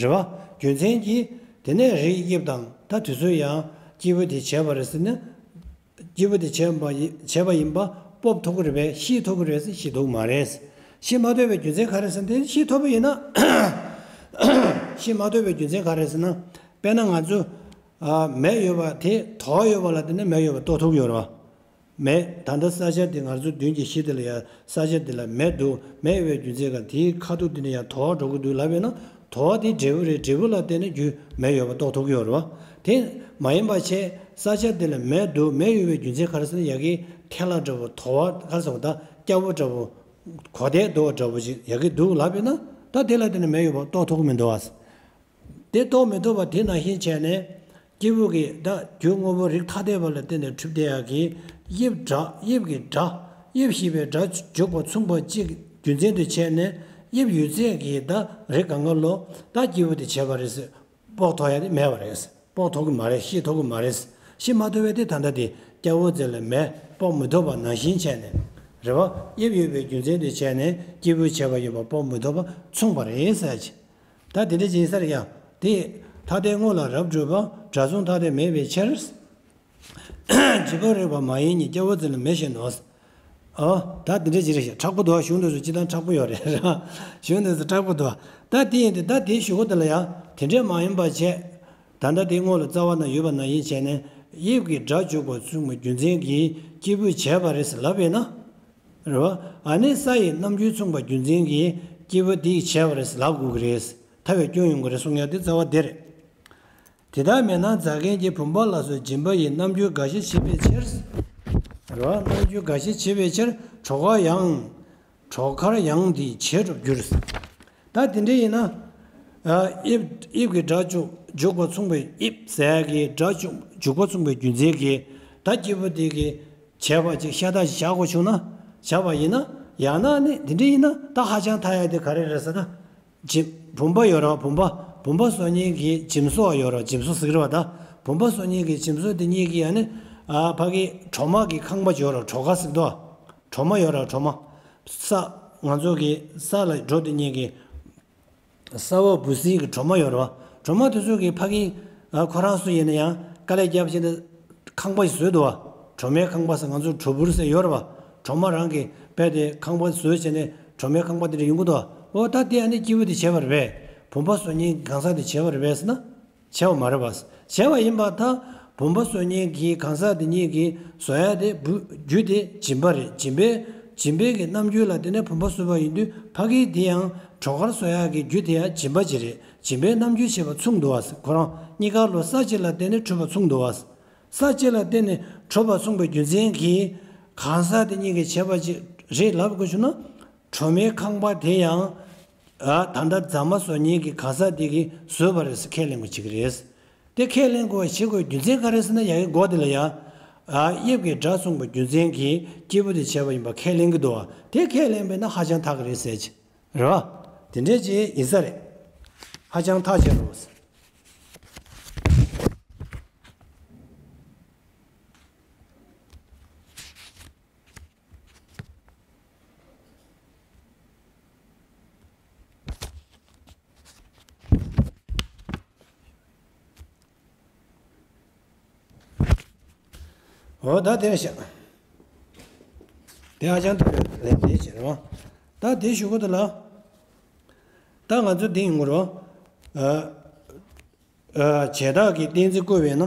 རེད་བ། རྒྱུ་མཚན་གྱིས་དེ་ནས་རིའི་དབྱིབས་དང་ད་དེ་ཚོ་ཡང་སྐྱེས་བུ་དེས་བྱས་པ་རེད་ཟེར་ན། སྐྱེས་བུ་དེས་བྱས་པ་ཡིན་བྱས་པ་ཡིན་པ་སྤོབས་ཐུབ་ཀྱི་རེད་པས། ཤེས་ཐུབ་ཀྱི་རེད་ཟེར། ཤེས་ཐུབ་ཀྱི་མ་རེད། ཤེས་མ་ཐུབ་པའི་རྒྱུ་མཚན་ག་རེ་ཟེར་ན། དེ་ཤེས་ཐུབ་པ་ཡིན་ན། ཤེས་མ་ཐུབ་པའི་རྒྱུ་མཚན་ག་རེ་ཟེར་ན། དཔེར་ན་ང་ཚོ། ཨ། མེ་ཡོད་པ་དེ་དོ་བ་ཡོད་པ་ལ་བརྟེན་ནས་མེ་ཡོད་པ་རྟོགས་ཐུབ་ཀྱི་ཡོད་རེད་བ། མེ། ད་ལྟ་ས་ཆ་དེ་ང་ཚོ་མདུན་གྱི་གཞི་དེ་ལ་ཡ། ས་ཆ་དེ་ལ་མེ་འདུག་མེ་ཡོད་པའི་རྒྱུ་མཚན་ག་དེའི་ཁ་ཐུག་དེ་ནས་ཡ་དོ་བ་འགྲོ་གི་འདུག་ལབ་ཡོད་ན། དོ་བ་དེ་འབྲས་བུ་རེད། འབྲས་བུ་ལ་བརྟེན་ནས་རྒྱུ་མེ་ཡོད་པ་རྟོགས་ཐུབ་ཀྱི་ཡོད་རེད་བ། དེ་མ་ཡིན་པ་བྱས་ས་ཆ་དེ་ལ་མེ་འདུག་མེ་ཡོད་པའི་རྒྱུ་མཚན་ག་རེ་ཟེར་ན། ཡ་གི་ཐལ་བ་འདྲ་པོ། དོ་བ་ག་རེ་ཟེར་བ། ད་སྐྱ་བོ་འདྲ་པོ། གོ་དེ་རྡོ་འདྲ་པོ་ཞིག་ཡ་གི་འདུག་ལབ་ཡོད་ན། ད་དེ་ལ་བརྟེན་ནས་མེ་ཡོད་པ་རྟོགས་ཐུབ་ཀྱི་མི་འདུག་བ། དེ་རྟོགས་མི་ཐུབ་པ་དེ་ནང་བཞིན་བྱས་ནས། སྐྱེས་བུ་གི་ད་རྒྱུ་དངོས་པོ་རིགས་ཐ་དད་པ་ལ་བརྟེན་ནས་གྲུབ་བསྡད་ཡག་གི་དབྱིབས་སྒྲ། དབྱིབས་ཀྱི་སྒྲ། དབྱིབས་ཞེས་པའི་སྒྲ་འཇུག་པ་མཚུངས་པ་གཅིག་རྒྱུ་མཚན་དུ་བྱས་ནས། དབྱིབས་ཡོད་ཚད་ཀྱི་ད་རིགས་གང་ག་ལོ་ད་སྐྱེས་བུ་དེས་བྱས་པ་རེད་ཟེར་དཔོག་ཐུབ་ཡ་དེ་མེད་པ་རེད། དཔོག་ཐུབ་ཀྱི་མ་རེད། ཤེས་ཐུབ་ཀྱི་མ་རེད། ཤེས་མ་ཐུབ་པའི་དེ་ད་ལྟ་དེ་སྐྱ་བོ་རྩེ་ལ་མེ་དཔོག་མི་ཐུབ་པ་ནང་བཞིན་བྱས་ནས། རེད་བ། དབྱིབས་ཡོད་པའི་རྒྱུ་མཚན་དུ་བྱས་ནས་སྐྱེས་བུས་བྱས་པ་ཡིན་པ་དཔོག་མི་ཐུབ་པ་མཚུངས་པ་རེད་ཟེར་ཡ་ཅིག། ད་དེ་འདྲ་ཅིག་ཡིན་ས་རེད་ཡ། དེ་ཐ་དད་དངོས་ལ་རབ་གྲུབ་པ། སྒྲ་མཚུངས་ཐ་དད་མེད་པའི་ཕྱིར། བྱེད་པོ་རིགས་པ་མ་ཡིན་ཉིད། སྐྱ་བོ་རྩེ་ལ་མེ་བཞིན་ནོ། ཨོ། ད་དེ་འདྲ་ཅིག་རེད་ཤག། མཁྲེགས་པོ་འདུག་གཞུང་འདི་ཚོ་སྤྱིར་བཏང་མཁྲེགས་པོ་ཡོད་རེད། གཞུང་འདི་ཚོ་མཁྲེགས་པོ་འདུག། ད་དེ་ཡིན་དུས་ད་དེའི་གཞུག་གུ་དེ་ལ་ཡ། དེ་འདྲ་མ་ཡིན་པ་བྱས། ད་ལྟ་དེ་དངོས་ལ་རྩ་བ་ན་ཡོད་པ་ནང་བཞིན་བྱས་ནས། དབྱིབས་ཀྱི་སྒྲ་འཇུག་པ་མཚུངས་པའི་རྒྱུ་མཚན་གྱིས་སྐྱེས་བུས་བྱས་པ་རེད་ཟེར་ལབ་པས་ན། རེད་བ། ཨ་ནི་ས་ཡི་རྣམ་འགྱུར་མཚུངས་པ་རྒྱུ་མཚན་གྱིས་སྐྱེས་བུ་དེས་བྱས་པ་རེད་ཟེར་ལབ་དགོས་ཀྱི་རེད། ཐལ་བའི་སྐྱོན་ཡོང་གི་རེད་གསུང་ཡ་དེ་རྩ་བ་དེ་རེད། དེ་ལྟར་མེད་ན་རྫ་མཁན་གྱི་བུམ་པ་ལ་སོགས་སྦྱིན་པ་ཡི་རྣམ་འགྱུར་འགའ་ཞིག་བྱེད་པའི་ཕྱིར། རེད་བ། རྣམ་འགྱུར་འགའ་ཞིག་བྱེད་པའི་ཕྱིར་གྲོག་མཁར་ཡང་། གྲོག་མཁར་ཡང་འདི་བྱེད་འགྲོ་འགྱུར། ད་དེ་འདྲ་ཡིན་ན། ཨ། དབྱིབས་དབྱིབས་ཀྱི་སྒྲ་འཇུག་འཇུག་པ་མཚུངས་པའི། དབྱིབས་ཟེར་ཡ་གི་སྒྲ་འཇུག་འཇུག་པ་མཚུངས་པའི་རྒྱུ་མཚན་གྱིས་ད་སྐྱེས་བུ་དེ་གི་བྱས་པ་ཅིག་ཤ་སྟག་ཅིག་བཞག་དགོས་བྱུང་ན། བཞག་པ་ཡིན་ན། ཡང་ན་ནི་དེ་འདྲ་ཡིན་ན་ད་ཧ་ཅང་ཐལ་ཡ་དེ་ག་རེ་རེད་ཟེར་ན། བྱེད། བུམ་པ་ཡོད་རེད་བ། བུམ་པ། བུམ་པ་བཟོ་མཁན་གྱི་འཇིམ་བཟོ་བ་ཡོད་རེད་བ། འཇིམ་བཟོ་ཟེར་གི་རེད་བ། ད་བུམ་པ་བཟོ་མཁན་གྱི་འཇིམ་བཟོ་དེ་གཉིས་ཀྱིས་ཡང་ནི། ཨ། ཕ་གི་གྲོག་མ་གི་ཁང་པ་ཅིག་ཡོད་རེད་བ། གྲོག་མཁར་ཟེར་གི་འདུག་བ། གྲོག་མ་ཡོད་རེད་བ། གྲོག་མ། ས། ང་ཚོ་གི་ས་ལ་འགྲོ་དེ་གཉིས་ཀྱི། ས་འོག་འབུ་སྲིན་གྱི་གྲོག་མ་ཡོད་རེད་བ། གྲོག་མ་དེ་ཚོ་གི་ཕ་གི། ཨ། ཁོ་རང་ཚོ་ཡིན་ན་ཡང་དཀའ་ལས་བརྒྱབ་བྱས་ནས་ཁང་པ་ཞིག་བཟོས་འདུག་བ། གྲོག་མའི་ཁང་པ་ཟེར། ང་ཚོ་གྲོག་སྦུར་ཟེར་ཡོད་རེད་བ། གྲོག་མ་རང་གིས་རྦད་དེ་ཁང་པ་བཟོས་བྱས་ནས་གྲོག་མའི་ཁང་པ་དེ་འདྲ་ཡོང་གི་འདུག་བ། འོ། ད་དེ་ཨ་ནི་སྐྱེས་བུ་དེ་བྱས་པ་རེད་པས། བུམ་པ་བཟོ་མཁན་གྱི་གང་ཟག་དེ་བྱས་པ་རེད་པས་ཟེར་ན། བྱས་པ་མ་རེད་པས། བྱས་པ་ཡིན་པར་ཐལ། བུམ་པ་བཟོ་མཁན་གྱི་གང་ཟག་དེ་གཉིས་ཀྱིས་བཟོ་ཡ་དེ་བུ། རྒྱུ་དེ་འཇིམ་པ་རེད། འཇིམ་པའི། འཇིམ་པའི་གི་རྣམ་འགྱུར་ལ་བརྟེན་ནས་བུམ་པ་བཟོས་པ་ཡིན་དུས། ཕ་གི་དེ་ཡང་གྲོག་མཁར་བཟོ་ཡ་གི་རྒྱུ་དེ་ཡང་འཇིམ་པ་ཅིག་རེད། འཇིམ་པའི་རྣམ་འགྱུར་བྱས་པ་མཚུངས་འདུག་བ། ཁོ་རང་གཉིས་ཀ་ལོ་ས་གཅིག་ལ་བརྟེན་ནས་གྲུབ་པ་མཚུངས་འདུག་བ། ས་གཅིག་ལ་བརྟེན་ནས་གྲུབ་པ་མཚུངས་པའི་རྒྱུ་མཚན་གྱིས་གང་ཟག་དེ་གཉིས་ཀྱིས་བྱས་པ་ཅིག་རེད་ལབ་དགོས་བྱུང་ན། གྲོག་མའི་ཁང་པ་དེ་ཡང་། ཨ། ད་ལྟ་རྫ་མ་བཟོ་མཁན་གྱི་གང་ཟག་དེ་གིས་བཟོས་པ་རེད་ཟེར་ཁས་ལེན་དགོས་བྱེད་ཀྱི་རེད། དེ་ཁས་ལེན་དགོས་བྱེད་དགོས་རྒྱུ་མཚན་ག་རེ་ཟེར་ན། ཡ་གི་མགོ་དེ་ལ་ཡ། ཨ། དབྱིབས་ཀྱི་སྒྲ་མཚུངས་པའི་རྒྱུ་མཚན་གྱིས་སྐྱེས་བུ་དེ་བྱས་པ་ཡིན་པ་ཁས་ལེན་གྱི་འདུག་བ། དེ་ཁས་ལེན་པས་ན་ཧ་ཅང་ཐག་གི་རེད་ཟེར་གྱི་རེད་བ། དེ་འདྲས་ཅིག་ཡིན་ས་རེད། ཧ་ཅང་ཐག་ཆོད་རེད། འོ། ད་དེར་བཞག་དེ་ཧ་ཅང་ཐུབ་པའི་ལན་དེ་བྱེད་རོགས། ད་དེ་ཞུ་གི་འདུག་ལ། ད་ང་ཚོ་འདི་ཡོང་གི་རོགས། ཨ། ཨ། བྱས་རྟགས་ཀྱི་གཏན་ཚིགས་བཀོད་པས་ན།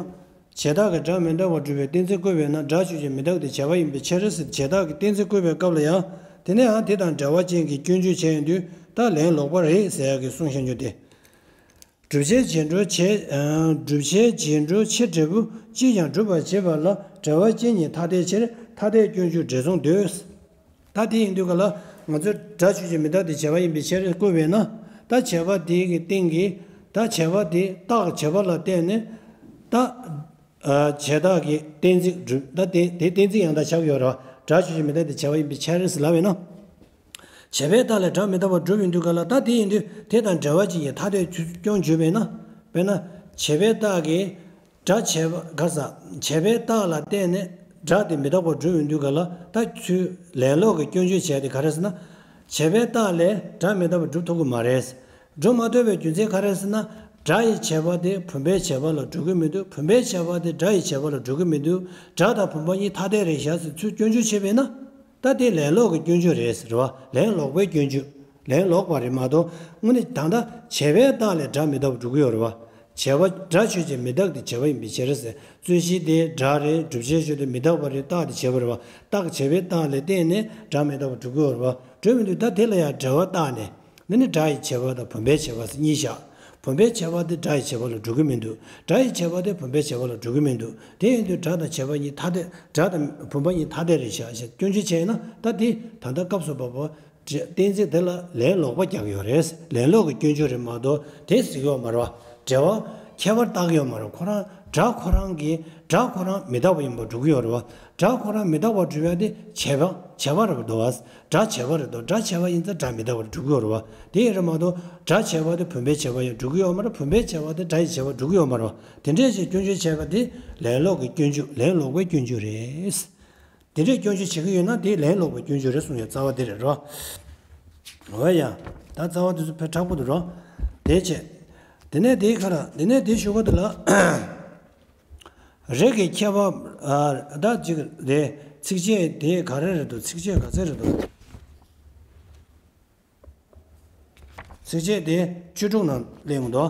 བྱས་རྟགས་ཀྱི་སྒྲ་མི་རྟག་པར་སྒྲུབ་པའི་གཏན་ཚིགས་བཀོད་པས་ན། སྒྲ་ཆོས་ཅན་མི་རྟག་སྟེ་བྱས་པ་ཡིན་པའི་ཕྱིར་ཟེར། བྱས་རྟགས་ཀྱི་གཏན་ཚིགས་བཀོད་པའི་སྐབས་ལ་ཡང་། དེ་ནས་ཡང་དེ་དང་འབྲེལ་བ་ཅན་གྱི་སྐྱོན་བརྗོད་བྱས་ཡོང་དུས། ད་ལན་ལོག་པ་རེད་ཟེར་ཡག་གི་གསུང་བཤད་རྒྱུ་དེ། བསྒྲུབ་བྱའི་རྗེས་འགྲོ་བྱེད། ཨ། བསྒྲུབ་བྱའི་རྗེས་འགྲོ་ཕྱིར་འབྲས་བུ་ཅིས་ཀྱང་སྒྲུབ་པར་བྱེད་པ་ལ་འབྲེལ་བ་ཅན་ཉིད་ཐ་དད་ཕྱིར། ཐ་དད་སྐྱོན་བརྗོད་འབྲེལ་ཚོགས་འདོད། ད་དེ་ཡིན་དུས་ག་ལ་ང་ཚོས་སྒྲ་ཆོས་ཅན་མི་རྟག་སྟེ་བྱས་པ་ཡིན་པའི་ཕྱིར་བཀོད་པས་ན། ད་བྱས་པ་དེ་གི་སྟེང་གི། ད་བྱས་པ་དེ་རྟགས་བྱས་པ་ལ་བརྟེན་ནས། ད། ཨ། བྱས་རྟགས་ཀྱི་གཏན་ཚིགས་སྒྲུབ། ད་དེ་དེ་གཏན་ཚིགས་ཡང་དག་ཆགས་ཡོད་རེད་བ། སྒྲ་ཆོས་ཅན་མི་རྟག་སྟེ་བྱས་པ་ཡིན་པའི་ཕྱིར་ཟེར་ལབ་པས་ན། བྱས་པའི་རྟགས་ལས་སྒྲ་མི་རྟག་པར་སྒྲུབ་ཡོང་དུས་ག་ལ། ད་དེ་ཡིན་དུས་དེ་དང་འབྲེལ་བ་ཅན་གྱི་ཐ་དད་སྐྱོན་བརྗོད་པས་ན། དཔེར་ན། བྱས་པའི་རྟགས་ཀྱིས་སྒྲ་བྱས་པ་ག་ས། བྱས་པའི་རྟགས་ལ་བརྟེན་ནས་སྒྲ་དེ་མི་རྟག་པར་སྒྲུབ་ཡོང་དུས་ག་ལ། ད་ཚུར་ལན་ལོག་གི་སྐྱོན་བརྗོད་བྱས་ཏེ་ག་རེ་ཟེར་ན། བྱས་པའི་རྟགས་ལས་སྒྲ་མི་རྟག་པར་སྒྲུབ་ཐུབ་ཀྱི་མ་རེད། སྒྲུབ་མ་ཐུབ་པའི་རྒྱུ་མཚན་ག་རེ་ཟེར་ན། སྒྲ་ཡི་བྱས་པ་དེ་བུམ་པའི་བྱས་པ་ལ་སྒྲུབ་ཀྱི་མི་འདུག་བུམ་པའི་བྱས་པ་དེ་སྒྲ་ཡི་བྱས་པ་ལ་སྒྲུབ་ཀྱི་མི་འདུག་སྒྲ་དང་བུམ་པ་གཉིས་ཐ་དད་རེད་བཞག་ཟེར་ཚུར་སྐྱོན་བརྗོད་བྱས་པས་ན། ད་དེ་ལན་ལོག་གི་སྐྱོན་བརྗོད་རེད་ཟེར་བ། ལན་ལོག་པའི་སྐྱོན་བརྗོད། ལན་ལོག་པ་རེད་མ་གཏོགས། དངོས་གནས་ད་ལྟ་བྱས་པའི་རྟགས་ལས་སྒྲ་མི་རྟག་པར་སྒྲུབ་ཀྱི་ཡོད་རེད་བ། བྱས་པ། སྒྲ་ཆོས་ཅན་མི་རྟག་སྟེ་བྱས་པ་ཡིན་པའི་ཕྱིར་ཟེར། རྩོད་གཞི་དེ་སྒྲ་རེད། བསྒྲུབ་བྱའི་ཆོས་དེ་མི་རྟག་པ་རེད། རྟགས་དེ་བྱས་པ་རེད་བ། རྟགས་བྱས་པའི་རྟགས་ལ་བརྟེན་ནས་སྒྲ་མི་རྟག་པར་སྒྲུབ་ཀྱི་ཡོད་རེད་བ། སྒྲུབ་མི་འདུག་ད་དེ་ལ་ཡང་འབྲེལ་བ་བཏགས་ནས། འདི་ནི་སྒྲ་ཡི་བྱས་པ་དང་བུམ་པའི་བྱས་པ་ཟེར་གཉིས་བཞག་བུམ་པའི་བྱས་པ་དེ་སྒྲ་ཡི་བྱས་པ་ལ་སྒྲུབ་ཀྱི་མི་འདུག་སྒྲ་ཡི་བྱས་པ་དེ་བུམ་པའི་བྱས་པ་ལ་སྒྲུབ་ཀྱི་མི་འདུག་དེ་ཡིན་དུས་སྒྲ་དང་བྱས་པ་གཉིས་ཐ་དད། སྒྲ་དང་བུམ་པ་གཉིས་ཐ་དད་རེད་བཞག་ཞེས་སྐྱོན་བརྗོད་བྱས་ན། ད་དེ་ད་ལྟ་སྐབས་སུ་བབ་པ། གཏན་ཚིགས་དེ་ལ་ལན་ལོག་པ་རྒྱག་གི་ཡོད་རེད། ལན་ལོག་གི་སྐྱོན་བརྗོད་རེད་མ་གཏོགས་དེ་ཟེར་གྱི་ཡོད་མ་རེད་བ། འབྲེལ་བ་ཁྱད་པར་བཏགས་ཀྱི་ཡོད་མ་རེད། ཁོ་རང་སྒྲ་ཁོ་རང་གིས་སྒྲ་ཁོ་རང་མི་རྟག་པ་ཡིན་པར་སྒྲུབ་ཀྱི་ཡོད་རེད་བ། སྒྲ་ཁོ་རང་མི་རྟག་པར་སྒྲུབ་ཡ་དེ་བྱས་པ་བྱས་པ་རེད་འདུག་བ། སྒྲ་བྱས་པ་རེད་འདུག་སྒྲ་བྱས་པ་ཡིན་ཙང་སྒྲ་མི་རྟག་པར་སྒྲུབ་ཀྱི་ཡོད་རེད་བ། དེ་ཡིན་རེད་མ་གཏོགས་སྒྲ་བྱས་པ་དེ་བུམ་པའི་བྱས་པ་ཡང་སྒྲུབ་ཀྱི་ཡོད་མ་རེད། བུམ་པའི་བྱས་པ་དེ་སྒྲ་ཡི་བྱས་པ་སྒྲུབ་ཀྱི་ཡོད་མ་རེད་བ། དེ་འདྲས་ཞིག་སྐྱོན་བརྗོད་བྱས་པ་དེ་ལན་ལོག་གི་སྐྱོན་བརྗོད། ལན་ལོག་པའི་སྐྱོན་བརྗོད་རེད། དེ་འདྲས་སྐྱོན་བརྗོད་བྱེད་ཀྱི་ཡོད་ན་དེ་ལན་ལོག་པའི་སྐྱོན་བརྗོད་རེད་གསུང་ཡ་རྩ་བ་དེ་རེད་རོ། འོ་ཡ། ད་རྩ་བ་དེ་ཚོ་དཔེ་མཁྲེགས་པོ་འདུག་རོ། དེ་བྱས། དེ་ནས་དེའི་ཁ་ལ། དེ་ནས་དེ་ཞུ་གི་འདུག་ལ། རིགས་ཀྱི་ཁྱད་པར། ཨ། ད་ཅིག་རེད། ཚིགས་བཅད་དེ་ག་རེ་རེད་འདུག་ཚིགས་བཅད་ག་ཚད་རེད་འདུག་ཚིགས་བཅད་དེ་བཅུ་དྲུག་ནང་གླེང་འདུག་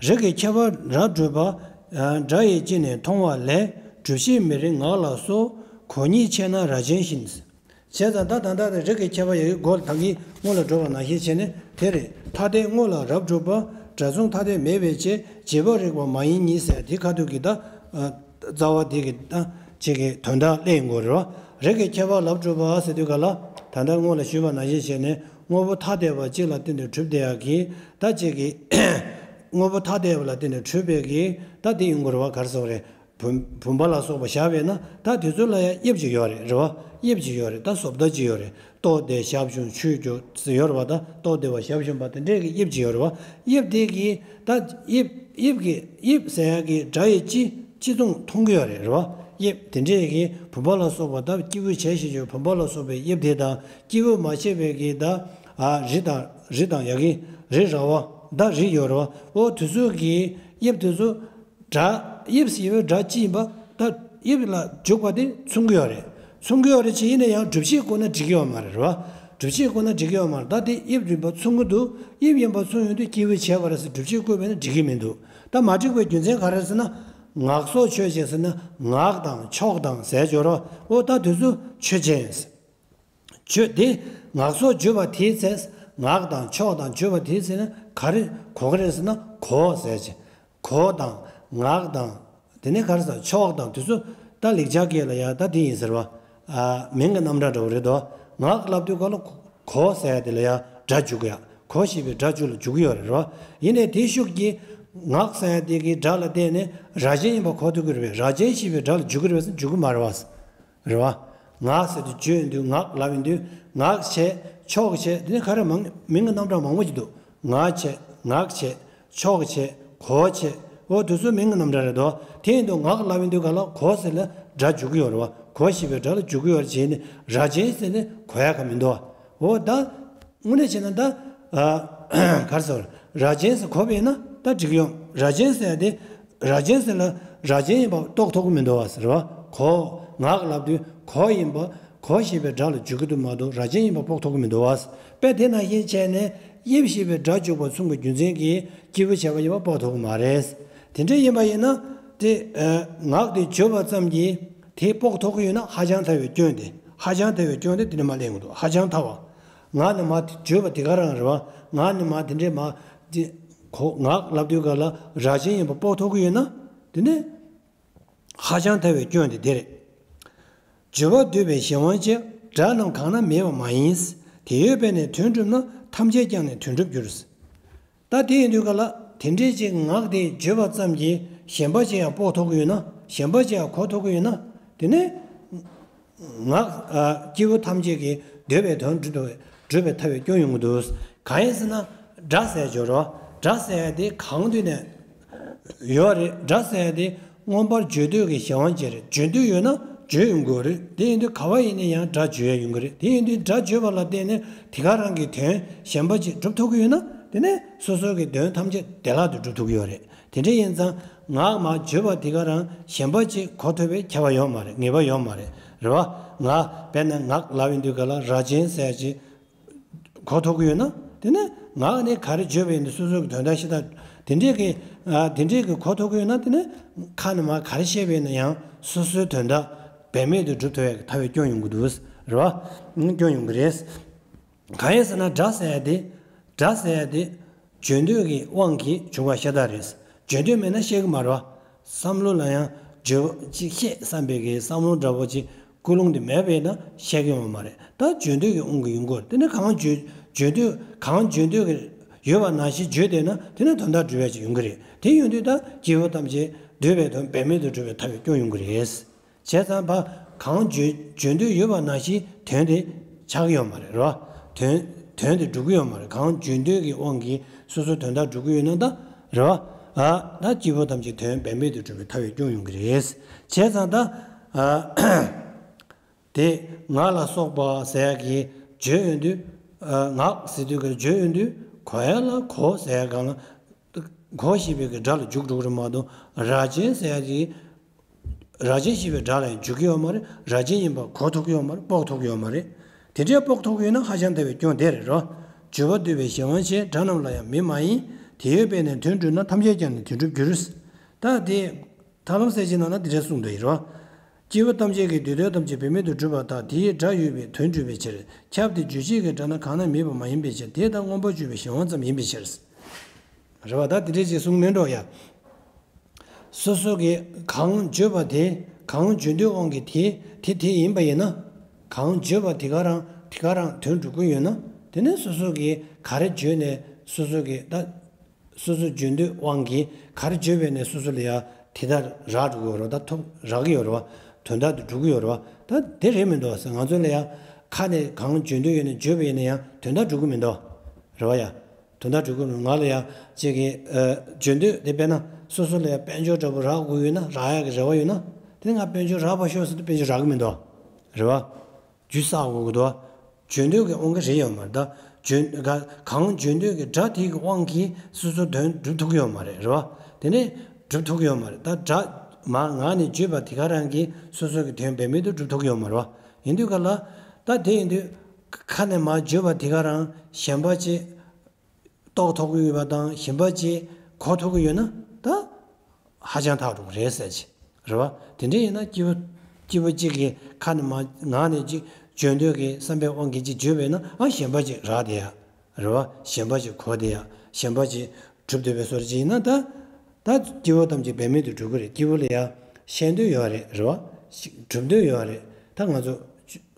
རིགས་ཀྱི་ཁྱད་པར་རབ་བསྒྲུབས་པ། སྒྲ་ཡིས་ཅི་ནས་མཐོང་བ་ལས། སྒྲུབ་བྱེད་མི་རིགས་ངག་ལ་སོགས། གོ་སྙིང་ཆེ་ན་རྭ་ཅན་བཞིན། བྱས་ཙང་ད་ད་ལྟ་རིགས་ཀྱི་ཁྱད་པར་ཡོད་ཀྱི་སྒོ་ལ་ད་གིན་སྔོན་ལ་འགྲོ་བ་ནང་བཞིན་བྱས་ནས་དེ་རེད། ཐ་དད་དངོས་ལ་རབ་བསྒྲུབས་པ། སྒྲ་མཚུངས་ཐ་དད་མེད་པའི་ཕྱིར། རྗེས་དཔག་རིགས་པ་མ་ཡིན་ཉིད་ཟེར་དེ་ཁ་ཐུག་གི་ད། རྩ་བ་དེ་གི་ད་ཅིག་གི་དོན་དག་གླེང་དགོས་རེད་བ། རིགས་ཀྱི་ཁྱད་པར་ལབ་གྲུབ་པ་ཟེར་དུས་ག་ལ། ད་ལྟ་སྔོན་ལ་ཞུས་པ་ནང་བཞིན་བྱས་ནས་དངོས་པོ་ཐ་དད་པ་གཅིག་ལ་བརྟེན་ནས་གྲུབ་བསྡད་ཡག་གི་ད་གཅིག་གི་དངོས་པོ་ཐ་དད་པ་ལ་བརྟེན་ནས་གྲུབ་པའི་གི་ད་དེ་ཡོང་གི་རེད་བ། ག་རེ་ཟེར་དགོས་རེད། བུམ་བུམ་པ་ལ་སོགས་པ་བཞག་པས་ན་ད་དེ་ཚོ་ལ་ཡང་དབྱིབས་ཅིག་ཡོད་རེད། རེད་བ། དབྱིབས་ཅིག་ཡོད་རེད། ད་བཟོ་ལྟ་ཅིག་ཡོད་རེད། ལྟོ་ལྡིར་ཞབས་ཞུམ་ཆུ་སྐྱོར་ཟེར་ཡོད་རེད་བ། ད་ལྟོ་ལྡིར་བ་ཞབས་ཞུམ་པ་དེ་འདྲས་ཀྱི་དབྱིབས་ཅིག་ཡོད་རེད་བ། དབྱིབས་དེ་གི་ད་དབྱིབས་དབྱིབས་ཀྱི་དབྱིབས་ཟེར་ཡག་གི་སྒྲ་ཡི་སྤྱི་སྤྱི་མཚུངས་མཐོང་གི་ཡོད་རེད། རེད་བ། དབྱིབས་དེ་འདྲས་ཀྱི་བུམ་པ་ལ་སོགས་པ་ད་སྐྱེས་བུ་བྱས་ཞེས་བརྗོད་བུམ་པ་ལ་སོགས་པའི་དབྱིབས་དེ་དང་སྐྱེས་བུ་མ་བྱས་པའི་གི་ད་ཨ་རི་དང་རི་དང་ཡ་གི་རི་ར་བ་ད་རི་ཡོད་རེད་བ། འོ་དེ་ཚོ་གི་དབྱིབས་དེ་ཚོ། སྒྲ། དབྱིབས་ཟེར་བའི་སྒྲ་སྤྱི་ཡིན་པ། ད་དབྱིབས་ལ་འཇུག་པ་དེ་མཚུངས་ཀྱི་ཡོད་རེད། མཚུངས་ཀྱི་ཡོད་རེད་ཅེས་ཡིན་ན་ཡང་སྒྲུབ་བྱེད་བཀོད་ན་འགྲིག་གི་ཡོད་མ་རེད། རེད་བ། སྒྲུབ་བྱེད་བཀོད་ན་འགྲིག་གི་ཡོད་མ་རེད། ད་དེ་དབྱིབས་ཡིན་པ་མཚུངས་ཀྱི་འདུག་དབྱིབས་ཡིན་པ་མཚུངས་ཡོང་དུས་སྐྱེས་བུ་བྱས་པ་རེད་ཟེར་སྒྲུབ་བྱེད་བཀོད་པས་ན་འགྲིག་གི་མི་འདུག་ད་མ་འགྲིག་པའི་རྒྱུ་མཚན་ག་རེ་ཟེར་ན། ངག་སོགས་ཆོས་ཅན་ཟེར་ན་ངག་དང་ཕྱོགས་དང་ཟེར་སྦྱོར་བ། འོ་ད་དེ་ཚོ་ཆོས་ཅན། ཆོས་དེ་ངག་སོགས་བརྗོད་པ་དེའི་ཚེ། ངག་དང་ཕྱོགས་དང་བརྗོད་པ་དེའི་ཚེ་ནི་ག་རེ་གོ་གི་རེད་ཟེར་ན། གོ་ཟེར་གྱི། གོ་དང་ངག་དང་། དེ་ནས་ག་རེ་ཟེར། ཕྱོགས་དང་དེ་ཚོ་ད་ལེགས་སྦྱར་སྐད་ལ་ཡང་ད་དེ་ཡིན་ཟེར་བ། ཨ། མིང་གི་རྣམ་གྲངས་འདྲ་བོ་རེད་དོ། ངག་ལབ་དུས་སྐབས་ལ་གོ་ཟེར་ཡ་དེ་ལ་ཡང་སྒྲ་འཇུག་གི་ཡ། གོ་ཞེས་པའི་སྒྲ་འཇུག་ལ་འཇུག་གི་ཡོད་རེད་རོ། ཡིན་ནའི་དེའི་ཤུགས་ཀྱིས་ངག་ཟེར་ཡ་དེ་གི་སྒྲ་ལ་བརྟེན་ནས་ར་ཅན་ཡིན་པ་གོ་ཐུབ་ཀྱི་རེད་པས། ར་ཅན་ཞེས་པའི་སྒྲ་ལ་འཇུག་གི་རེད་པས་ཟེར་འཇུག་གི་མ་རེད་བ། རེད་བ། ངག་ཟེར་དུས་བརྗོད་ཡོང་དུས། ངག་ལབ་ཡོང་དུས། ངག་བྱས། ཕྱོགས་བྱས། དེ་ནས་ག་རེ་མང་། མིང་གི་རྣམ་གྲངས་མང་པོ་ཅིག་འདུག་ངག་བྱས། ངག་བྱས། ཕྱོགས་བྱས། གོ་བྱས། འོ་དེ་ཚོ་མིང་གི་རྣམ་གྲངས་རེད་དོ། དེ་ཡིན་དུས་ངག་ལབ་ཡོང་དུས་ག་ལ་གོ་ཟེར་ལ་སྒྲ་འཇུག་གི་ཡོད་རེད་བ། གོ་ཞེས་པའི་སྒྲ་ལ་འཇུག་གི་ཡོད་རེད་བྱས་ནས་ར་ཅན་ཟེར་ནས་གོ་ཡ་ག་མི་འདུག་འོ་ད། དངོས་གནས་བྱས་ན་ད། ཨ། ག་རེ་ཟེར། ར་ཅན་ཟེར་གོ་བས་ན་ད་འགྲིག་ཡོང་། ར་ཅན་ཟེར་ཡ་དེ། ར་ཅན་ཟེར་ལ་ར་ཅན་ཡིན་པ་རྟོགས་ཐུབ་ཀྱི་མི་འདུག་བ་ཟེར་བ། གོ། ངག་ལབ་དུས་གོ་ཡིན་པ། གོ་ཞེས་པའི་སྒྲ་ལ་འཇུག་གི་འདུག་མ་གཏོགས་ར་ཅན་ཡིན་པ་དཔོག་ཐུབ་ཀྱི་མི་འདུག་བ། དཔེ་དེ་ནང་བཞིན་བྱས་ནས་དབྱིབས་ཞེས་པའི་སྒྲ་འཇུག་པ་མཚུངས་པའི་རྒྱུ་མཚན་གྱིས་སྐྱེས་བུ་བྱས་པ་ཡིན་པ་དཔོག་ཐུབ་ཀྱི་མ་རེད། དེ་འདྲ་ཡིན་པ་ཡིན་ན་དེ། ཨ། ངག་དེ་བརྗོད་པ་ཙམ་གྱིས། དེ་དཔོག་ཐུབ་ཀྱི་ཡོད་ན་ཧ་ཅང་ཐལ་བའི་སྐྱོན་དེ། ཧ་ཅང་ཐལ་བའི་སྐྱོན་དེ་དེ་ནས་མར་གླེང་གི་འདུག་ཧ་ཅང་ཐལ་བ། ངག་ནས་མར་བརྗོད་པ་དེ་ག་རང་རེད་བ། ངག་ནས་མར་དེ་འདྲས་མར་དེ། གོ། ངག་ལབ་དུས་ག་ལ་ར་ཅན་ཡིན་པ་དཔོག་ཐུབ་ཀྱི་ཡོད་ན། དེ་ནས་ཧ་ཅང་ཐལ་བའི་སྐྱོན་དེ་དེ་རེད། བརྗོད་པ་བསྡུས་པའི་གཞན་དབང་བྱས། སྒྲ་རྣམས་གང་ན་མེད་པ་མ་ཡིན། དེ་ཡོད་པས་ནི་དོན་གྲུབ་ན། ཐམས་ཅད་ཀྱང་ནི་དོན་གྲུབ་འགྱུར། ད་དེ་ཡིན་དུས་ག་ལ་དེ་འདྲས་ཅིག་ངག་དེ་བརྗོད་པ་ཙམ་གྱིས་གཞན་པ་ཅིག་ཡང་དཔོག་ཐུབ་ཀྱི་ཡོད་ན། གཞན་པ་ཅིག་ཡང་གོ་ཐུབ་ཀྱི་ཡོད་ན། དེ་ནས་ངག་ཨ། སྐྱེས་བུ་ཐམས་ཅད་ཀྱིས་འདོད་པའི་དོན་སྒྲུབ་སྒྲུབ་པའི་ཐབས་ཡོད་སྐྱོན་ཡོང་གི་འདུག་གང་ཡིན་ཟེར་ན། སྒྲ་ཟེར་སྦྱོར་བ། སྒྲ་ཟེར་ཡ་དེ་གང་དུས་ནས་ཡོད་རེད། སྒྲ་ཟེར་ཡ་དེ་མངོན་པར་བརྗོད་འདོད་ཀྱི་གཞན་དབང་ཅན་རེད། བརྗོད་འདོད་ཡོད་ན་བརྗོད་ཡོང་དགོས་རེད། དེ་ཡིན་དུས་ག་བ་ཡིན་ན་ཡང་སྒྲ་བརྗོད་ཡ་ཡོང་གི་རེད། དེ་ཡིན་དུས་སྒྲ་བརྗོད་པ་ལ་བརྟེན་ནས་དེ་ག་རང་གི་དོན་གཞན་པ་ཅིག་སྒྲུབ་ཐུབ་ཀྱི་ཡོད་ན། དེ་ནས་སོ་སོ་གི་དོན་ཐམས་ཅད་བདེ་བླག་ཏུ་སྒྲུབ་ཐུབ་ཀྱི་ཡོད་རེད། དེ་འདྲ་ཡིན་ཙང་ངག་མ་བརྗོད་པ་དེ་ག་རང་གཞན་པ་ཅིག་གོ་ཐུབ་པའི་ཁྱབ་པ་ཡོད་མ་རེད། ངེས་པ་ཡོད་མ་རེད། རེད་བ། ང་དཔེར་ན་ངག་ལབ་ཡོང་དུས་ག་ལ་ར་ཅན་ཟེར་ཡ་ཅིག་གོ་ཐུབ་ཀྱི་ཡོད་ན། དེ་ནས་ངག་ནས་ག་རེ་བརྗོད་པ་ཡིན་ན་སོ་སོ་གི་དོན་དག་ཤེས་སྟངས་དེ་འདྲས་ཀྱི། ཨ། དེ་འདྲས་ཀྱི་གོ་ཐུབ་ཀྱི་ཡོད་ན། དེ་ནས་ཁ་ནས་མར་ག་རེ་བཤད་པ་ཡིན་ན་ཡང་སོ་སོའི་དོན་དག་འབད་མེད་དུ་སྒྲུབ་ཐུབ་ཡ་གི་ཐབས་ཡོད་སྐྱོན་ཡོང་གི་འདུག་རེད་བ། སྐྱོན་ཡོང་གི་རེད། གང་ཡིན་ཟེར་ན་སྒྲ་ཟེར་ཡ་དེ། སྒྲ་ཟེར་ཡ་དེ། བརྗོད་འདོད་ཀྱི་དབང་གིས་བྱུང་བ་ཤ་སྟག་རེད། བརྗོད་འདོད་མེད་ན་བཤད་ཀྱི་མ་རེད་བ། བསམ་བློ་ལ་ཡང་བརྗོད་ཅིག་བཤད་བསམ་པའི་གི་བསམ་བློ་འདྲ་པོ་ཅིག་ཀུན་སློང་དེ་མེད་པས་ན་བཤད་ཀྱི་ཡོང་བ་མ་རེད། ད་བརྗོད་འདོད་ཀྱི་དབང་གིས་ཡོང་གི་ཡོད་རེད། དེ་ནས་གང་བརྗོད་བརྗོད་འདོད་གང་བརྗོད་འདོད་ཀྱི་ཡོད་པ་ནང་བཞིན་བརྗོད་བསྡད་ན་དེ་ནས་དོན་དག་སྒྲུབ་ཡ་ཅིག་ཡོང་གི་རེད། དེ་ཡོང་དུས་ད་སྐྱེས་བུ་ཐམས་ཅད་འདོད་པའི་དོན་འབད་མེད་དུ་སྒྲུབ་པའི་ཐབས་ཡོད་སྐྱོན་ཡོང་གི་རེད། བྱས་ཙང་ཕ་གང་བརྗོད་བརྗོད་འདོད་ཡོད་པ་ནང་བཞིན་དོན་དེ་ཆགས་ཀྱི་ཡོད་མ་རེད། རེད་བ། དོན་དོན་དེ་འགྲུབ་ཀྱི་ཡོད་མ་རེད། གང་བརྗོད་འདོད་ཀྱི་དབང་གིས་སོ་སོའི་དོན་དག་འགྲུབ་ཀྱི་ཡོད་ན་ད། རེད་བ། ཨ། ད་སྐྱེས་བུ་ཐམས་ཅད་དོན་འབད་མེད་དུ་གྲུབ་པའི་ཐབས་ཡོད་སྐྱོན་ཡོང་གི་རེད། བྱས་ཙང་ད། ཨ། དེ་ངག་ལ་སོགས་པ་ཟེར་ཡག་གི་བརྗོད་ཡོང་དུས། ཨ། ངག་ཟེར་དུས་ཀྱི་བརྗོད་ཡོང་དུས་གོ་ཡ་ལ་གོ་ཟེར་ཡག་གང་ལ། གོ་ཞེས་པའི་གི་སྒྲ་ལ་འཇུག་འགྲོ་གི་རེད་མ་གཏོགས་ར་ཅན་ཟེར་ཡག་གི། ར་ཅན་ཞེས་པའི་སྒྲ་ལ་ཡང་འཇུག་གི་ཡོད་མ་རེད། ར་ཅན་ཡིན་པ་གོ་ཐུབ་ཀྱི་ཡོད་མ་རེད། དཔོག་ཐུབ་ཀྱི་ཡོད་མ་རེད། དེ་འདྲའི་དཔོག་ཐུབ་ཀྱི་ཡོད་ན་ཧ་ཅང་ཐལ་བའི་སྐྱོན་དེ་རེད་རོ། བརྗོད་པ་བསྡུས་པའི་གཞན་དབང་བྱས། སྒྲ་རྣམས་ལ་ཡང་མེད་མ་ཡིན། དེ་ཡོད་པས་ནི་དོན་གྲུབ་ན། ཐམས་ཅད་ཀྱང་ནི་དོན་གྲུབ་འགྱུར། ད་དེ་ཐར་ལམ་གསལ་བྱེད་ནང་ན་དེ་འདྲ་གསུངས་འདུག་ཡིན་རོ། སྐྱེས་བུ་ཐམས་ཅད་ཀྱི་འདོད་དོན་ཐམས་ཅད་འབད་མེད་དུ་གྲུབ་པ་དང་དེའི་སྒྲ་ཡོད་པས་དོན་གྲུབ་པའི་ཕྱིར། ཁྱབ་སྟེ་རྗོད་བྱེད་ཀྱི་སྒྲ་ནི་གང་ན་མེད་པ་མ་ཡིན་པའི་ཕྱིར། དེ་ལྟར་མངོན་པར་བརྗོད་པའི་གཞན་དབང་ཙམ་ཡིན་པའི་ཕྱིར། རེད་བ། ད་དེ་འདྲའི་ཅིག་གསུངས་མེད་འགྲོ་ཡ། སོ་སོ་གིས་གང་བརྗོད་པ་དེ་གང་བརྗོད་འདོད་དབང་གིས་དེ་དེ་དེ་ཡིན་པ་ཡིན་ན། གང་བརྗོད་པ་དེ་ག་རང་དེ་ག་རང་དོན་འགྲུབ་ཀྱི་ཡོད་ན། དེ་ནས་སོ་སོ་གིས་ག་རེ་བརྗོད་ནས་སོ་སོ་གིས་ད། སོ་སོ་བརྗོད་འདོད་དབང་གིས་ག་རེ་བརྗོད་པས་ནས་སོ་སོ་ལ་ཡ་དེ་ལྟར་རག་འགྲོ་གི་ཡོད་རེད་བ། ད་ཐོབ་རག་གི་ཡོད་རེད་བ། དོན་དག་དེ་འགྲུབ་ཀྱི་ཡོད་རེད་བ། ད་དེ་རེད་མི་འདུག་ཟེར། ང་ཚོ་ལ་ཡ་ཁ་ནས་གང་བརྗོད་འདོད་ཡོད་ནས་བརྗོད་པ་ཡིན་ན་ཡང་དོན་དག་འགྲུབ་ཀྱི་མི་འདུག་རེད་བ་ཡ། དོན་དག་འགྲུབ་ཀྱི་མི་འདུག་ང་ལ་ཡ་གཅིག་གིས་ཨ་བརྗོད་འདོད་དེ་དཔེར་ན་སོ་སོ་ལ་ཡ་དཔལ་འབྱོར་འདྲ་པོ་རག་དགོས་ཡོད་ན། རག་ཡག་གི་རེ་བ་ཡོད་ན། དེ་ང་དཔལ་འབྱོར་རག་པར་ཤོག་ཟེར་དུས་དཔལ་འབྱོར་རག་གི་མི་འདུག་རེད་བ། རྒྱུ་བསགས་དགོས་ཀྱི་འདུག་བརྗོད་འདོད་ཀྱི་དབང་གིས་རེད་ཡོད་མ་རེད། ད་བརྗོད་ག་གང་བརྗོད་འདོད་ཀྱི་སྒྲ་དེ་གི་དབང་གིས་སོ་སོ་དོན་འགྲུབ་ཐུབ་ཀྱི་ཡོད་མ་རེད། རེད་བ། དེ་ནས་འགྲུབ་ཐུབ་ཀྱི་ཡོད་མ་རེད། ད་སྒྲ་མར་ངག་ནས་བརྗོད་པ་དེ་ག་རང་གིས་སོ་སོ་གི་དོན་འབད་མེད་དུ་འགྲུབ་ཐུབ་ཀྱི་ཡོད་མ་རེད་བ། ཡིན་དུས་ག་ལ། ད་དེ་ཡིན་དུས་ཁ་ནས་མར་བརྗོད་པ་དེ་ག་རང་གཞན་པ་ཅིག་རྟོགས་ཐུབ་ཀྱི་ཡོད་པ་དང་གཞན་པ་ཅིག་གོ་ཐུབ་ཀྱི་ཡོད་ན་ད་ཧ་ཅང་ཐག་རིང་རེད་ཟེར་གྱི་རེད་བ། དེ་འདྲ་ཡིན་ན་སྐྱེས་བུ་སྐྱེས་བུ་གཅིག་གིས་ཁ་ནས་མ་ངག་ནས་ཅིག་བརྗོད་འདོད་ཀྱི་བསམ་པའི་དབང་གིས་ཅིག་བརྗོད་པས་ན། ཨ་གཞན་པ་ཅིག་རག་བསྡད་ཡ་རེད་བ། གཞན་པ་ཅིག་གོ་བསྡད་ཡ། གཞན་པ་ཅིག་གྲུབ་བསྡད་པའི་བཟོ་འདྲ་ཅིག་ཡིན་ན། ད་ད་སྐྱེས་བུ་ཐམས་ཅད་འབད་མེད་དུ་འགྲུབ་ཀྱི་རེད། སྐྱེས་བུ་ལ་ཡ་ཤེས་འདོད་ཡོད་རེད། རེད་བ། གྲུབ་འདོད་ཡོད་རེད། ད་ང་ཚོ་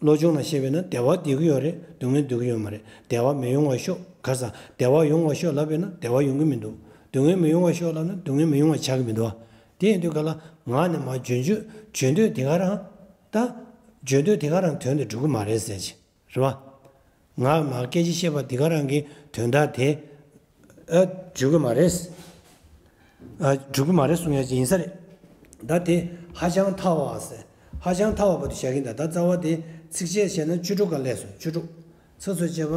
སློབ་སྦྱོང་ནང་བཤད་པས་ན་བདེ་བ་བདེ་གི་ཡོད་རེད། སྡུག་བསྔལ་སྡུག་གི་ཡོད་མ་རེད། བདེ་བ་མི་ཡོང་བ་ཤོག་ག་ས། བདེ་བ་ཡོང་བ་ཤོག་ལབ་པས་ན་བདེ་བ་ཡོང་གི་མི་འདུག་སྡུག་བསྔལ་མི་ཡོང་བ་ཤོག་ལབ་ན་སྡུག་བསྔལ་མི་ཡོང་བ་ཆགས་ཀྱི་མི་འདུག་དེ་ཡིན་དུས་ག་ལ་ངག་ནས་མར་བརྗོད་བརྗོད་བརྗོད་འདོད་དེ་ག་རང་། ད་བརྗོད་འདོད་དེ་ག་རང་དོན་དུ་འགྲུབ་ཀྱི་མ་རེད་ཟེར་གྱི་རེད་བ། ངག་མར་སྐད་ཆ་བཤད་པ་དེ་ག་རང་གི་དོན་དག་དེ་ཨ་འགྲུབ་ཀྱི་མ་རེད། ཨ་འགྲུབ་ཀྱི་མ་རེད་གསུང་ཡ་ཅིག་ཡིན་ས་རེད། ད་དེ་ཧ་ཅང་ཐལ་བ་ཟེར། ཧ་ཅང་ཐལ་བ་བར་དུ་བཞག་གིན། ད་ད་རྩ་བ་དེ་ཚིགས་བཅད་བྱས་ན་བཅུ་དྲུག་ག་སླེབས་སོང་། བཅུ་དྲུག་ཚིགས་སུ་བཅད་པ་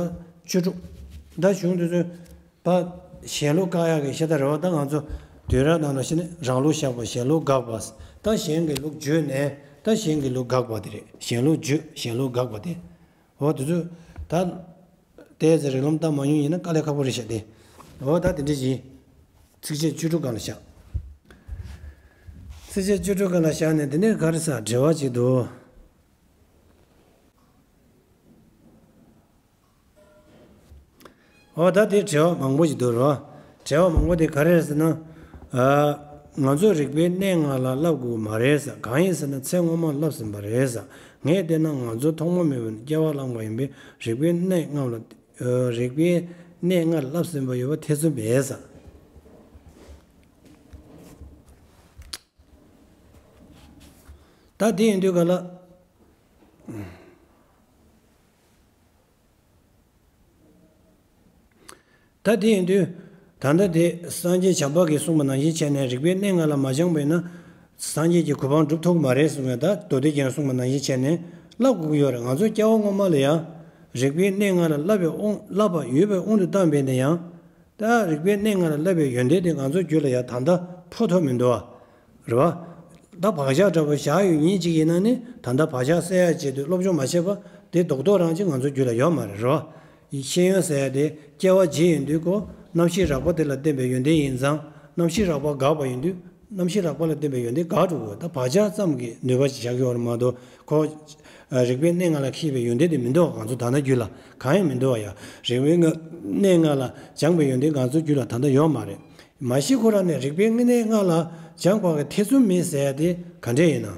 བཅུ་དྲུག་ད་གཞུང་དེ་ཚོ་ད་གཞན་ལུགས་བཀག་ཡག་གི་ཤ་སྟག་རེད་བ། ད་ང་ཚོ་དུས་རབས་ནང་ལ་བཤད་ན་རང་ལུགས་བཞག་པ། གཞན་ལུགས་དགག་པ། ད་གཞན་གྱི་ལུགས་བརྗོད་ནས་ད་གཞན་གྱི་ལུགས་དགག་པ་དེ་རེད། གཞན་ལུགས་བརྗོད་གཞན་ལུགས་དགག་པ་དེ། འོ་དེ་ཚོ་ད་ལྟའི་ཚེ་རིགས་ལམ་ལྟ་མ་མྱོང་ཡིན་ན་དཀའ་ལས་ཁག་པོ་རེད་ཤག་སྟེ། འོ་ད་དེ་འདྲ་ཞིག་ཚིགས་བཅད་བཅུ་དྲུག་སྒང་ལ་བཞག་ཚིགས་བཅད་བཅུ་དྲུག་སྒང་ལ་བཞག་ནས་དེ་ནས་ག་རེ་ཟེར། འགྲེལ་བ་ཅིག་འདུག་འོ་ད་དེ་འགྲེལ་བ་མང་པོ་ཞིག་འདུག་རོ། འགྲེལ་བ་མང་པོ་དེ་ག་རེ་རེད་ཟེར་ན། ཨ། ང་ཚོས་རིགས་པའི་གནས་ལྔ་ལ་བསླབ་དགོས་མ་རེད་ཟེར། གང་ཡིན་ཟེར་ན་ཚེ་སྔོན་མ་བསླབས་ཟིན་པ་རེད་ཟེར། ངས་བལྟས་ན་ང་ཚོ་ཐོག་མ་མེད་པ་ནས་སྐྱེ་བ་བླངས་པ་ཡིན་པས་རིགས་པའི་གནས་ལྔ་ལ། ཨ། རིགས་པའི་གནས་ལྔ་ལ་བསླབས་ཟིན་པ་ཡོད་པ་ཐེ་ཚོམ་མེད་ཟེར། ད་དེ་ཡིན་དུས་ག་ལ། ད་དེ་ཡིན་དུས། ད་ལྟ་དེ་སངས་རྒྱས་བྱམས་པ་གིས་གསུངས་པ་ནང་བཞིན་བྱས་ནས་རིགས་པའི་གནས་ལྔ་ལ་མ་སྦྱངས་པས་ན། སངས་རྒྱས་ཀྱི་གོ་འཕང་སྒྲུབ་ཐུབ་ཀྱི་མ་རེད་གསུངས་པས། ད་མདོ་སྡེ་རྒྱན་གསུངས་པ་ནང་བཞིན་བྱས་ནས་བསླབ་དགོས་ཀྱི་ཡོད་རེད། ང་ཚོ་སྐྱེ་བ་སྔོན་མ་ལ་ཡང་རིགས་པའི་གནས་ལྔ་ལ་བསླབ་པའི་དབང་བསླབ་པ་ཡོད་པའི་དབང་དུ་བཏང་བས་ན་ཡང་། ད་རིགས་པའི་གནས་ལྔ་ལ་བསླབ་པའི་ཡོན་ཏན་དེ་ང་ཚོའི་རྒྱུད་ལ་ཡང་ད་ལྟ་འཕོ་ཐུབ་མི་འདུག་བ། རེད་བ། ད་བག་ཆགས་འདྲ་པོ་བཞག་ཡོད་མཁན་ཅིག་ཡིན་ན་ནི། ད་ལྟ་བག་ཆགས་སེལ་ཡ་ཆེད་དུ་སློབ་སྦྱོང་མ་བྱས་པ་དེ་རྡོག་རྡོག་རང་ཅིག་ང་ཚོའི་རྒྱུད་ལ་ཡོད་མ་རེད། རེད་བ། ཤེས་ཡོན་ཟེར་ཡ་དེ་སྐྱེ་བ་འཇིག་ཡོང་དུས་ཁོ་རྣམ་ཤེས་རགས་པ་དེ་ལ་བརྟེན་པའི་ཡོན་ཏན་ཡིན་ཙང་། རྣམ་ཤེས་རགས་པ་འགགས་པ་ཡིན་དུས་རྣམ་ཤེས་རགས་པ་ལ་བརྟེན་པའི་ཡོན་ཏན་འགག་འགྲོ་གི། ད་བག་ཆགས་ཙམ་གྱི་ནུས་པ་ཅིག་བཞག་ཡོད་རེད་མ་གཏོགས། ཁོ་རིགས་པའི་གནས་ལྔ་ལ་མཁས་པའི་ཡོན་ཏན་དེ་མི་འདུག་ང་ཚོ་ད་ལྟ་རྒྱུད་ལ་གང་ཡང་མི་འདུག་བ་ཡ། རིགས་པའི་གནས་ལྔ་ལ་སྦྱངས་པའི་ཡོན་ཏན་ང་ཚོའི་རྒྱུད་ལ་ད་ལྟ་ཡོད་མ་རེད། མ་གཞི་ཁོ་རང་ནས་རིགས་པའི་གནས་ལྔ་ལ་སྦྱངས་པ་གི་ཐེ་ཚོམ་མེད་ཟེར་ཡ་དེ་ག་འདྲས་ཡིན་ན།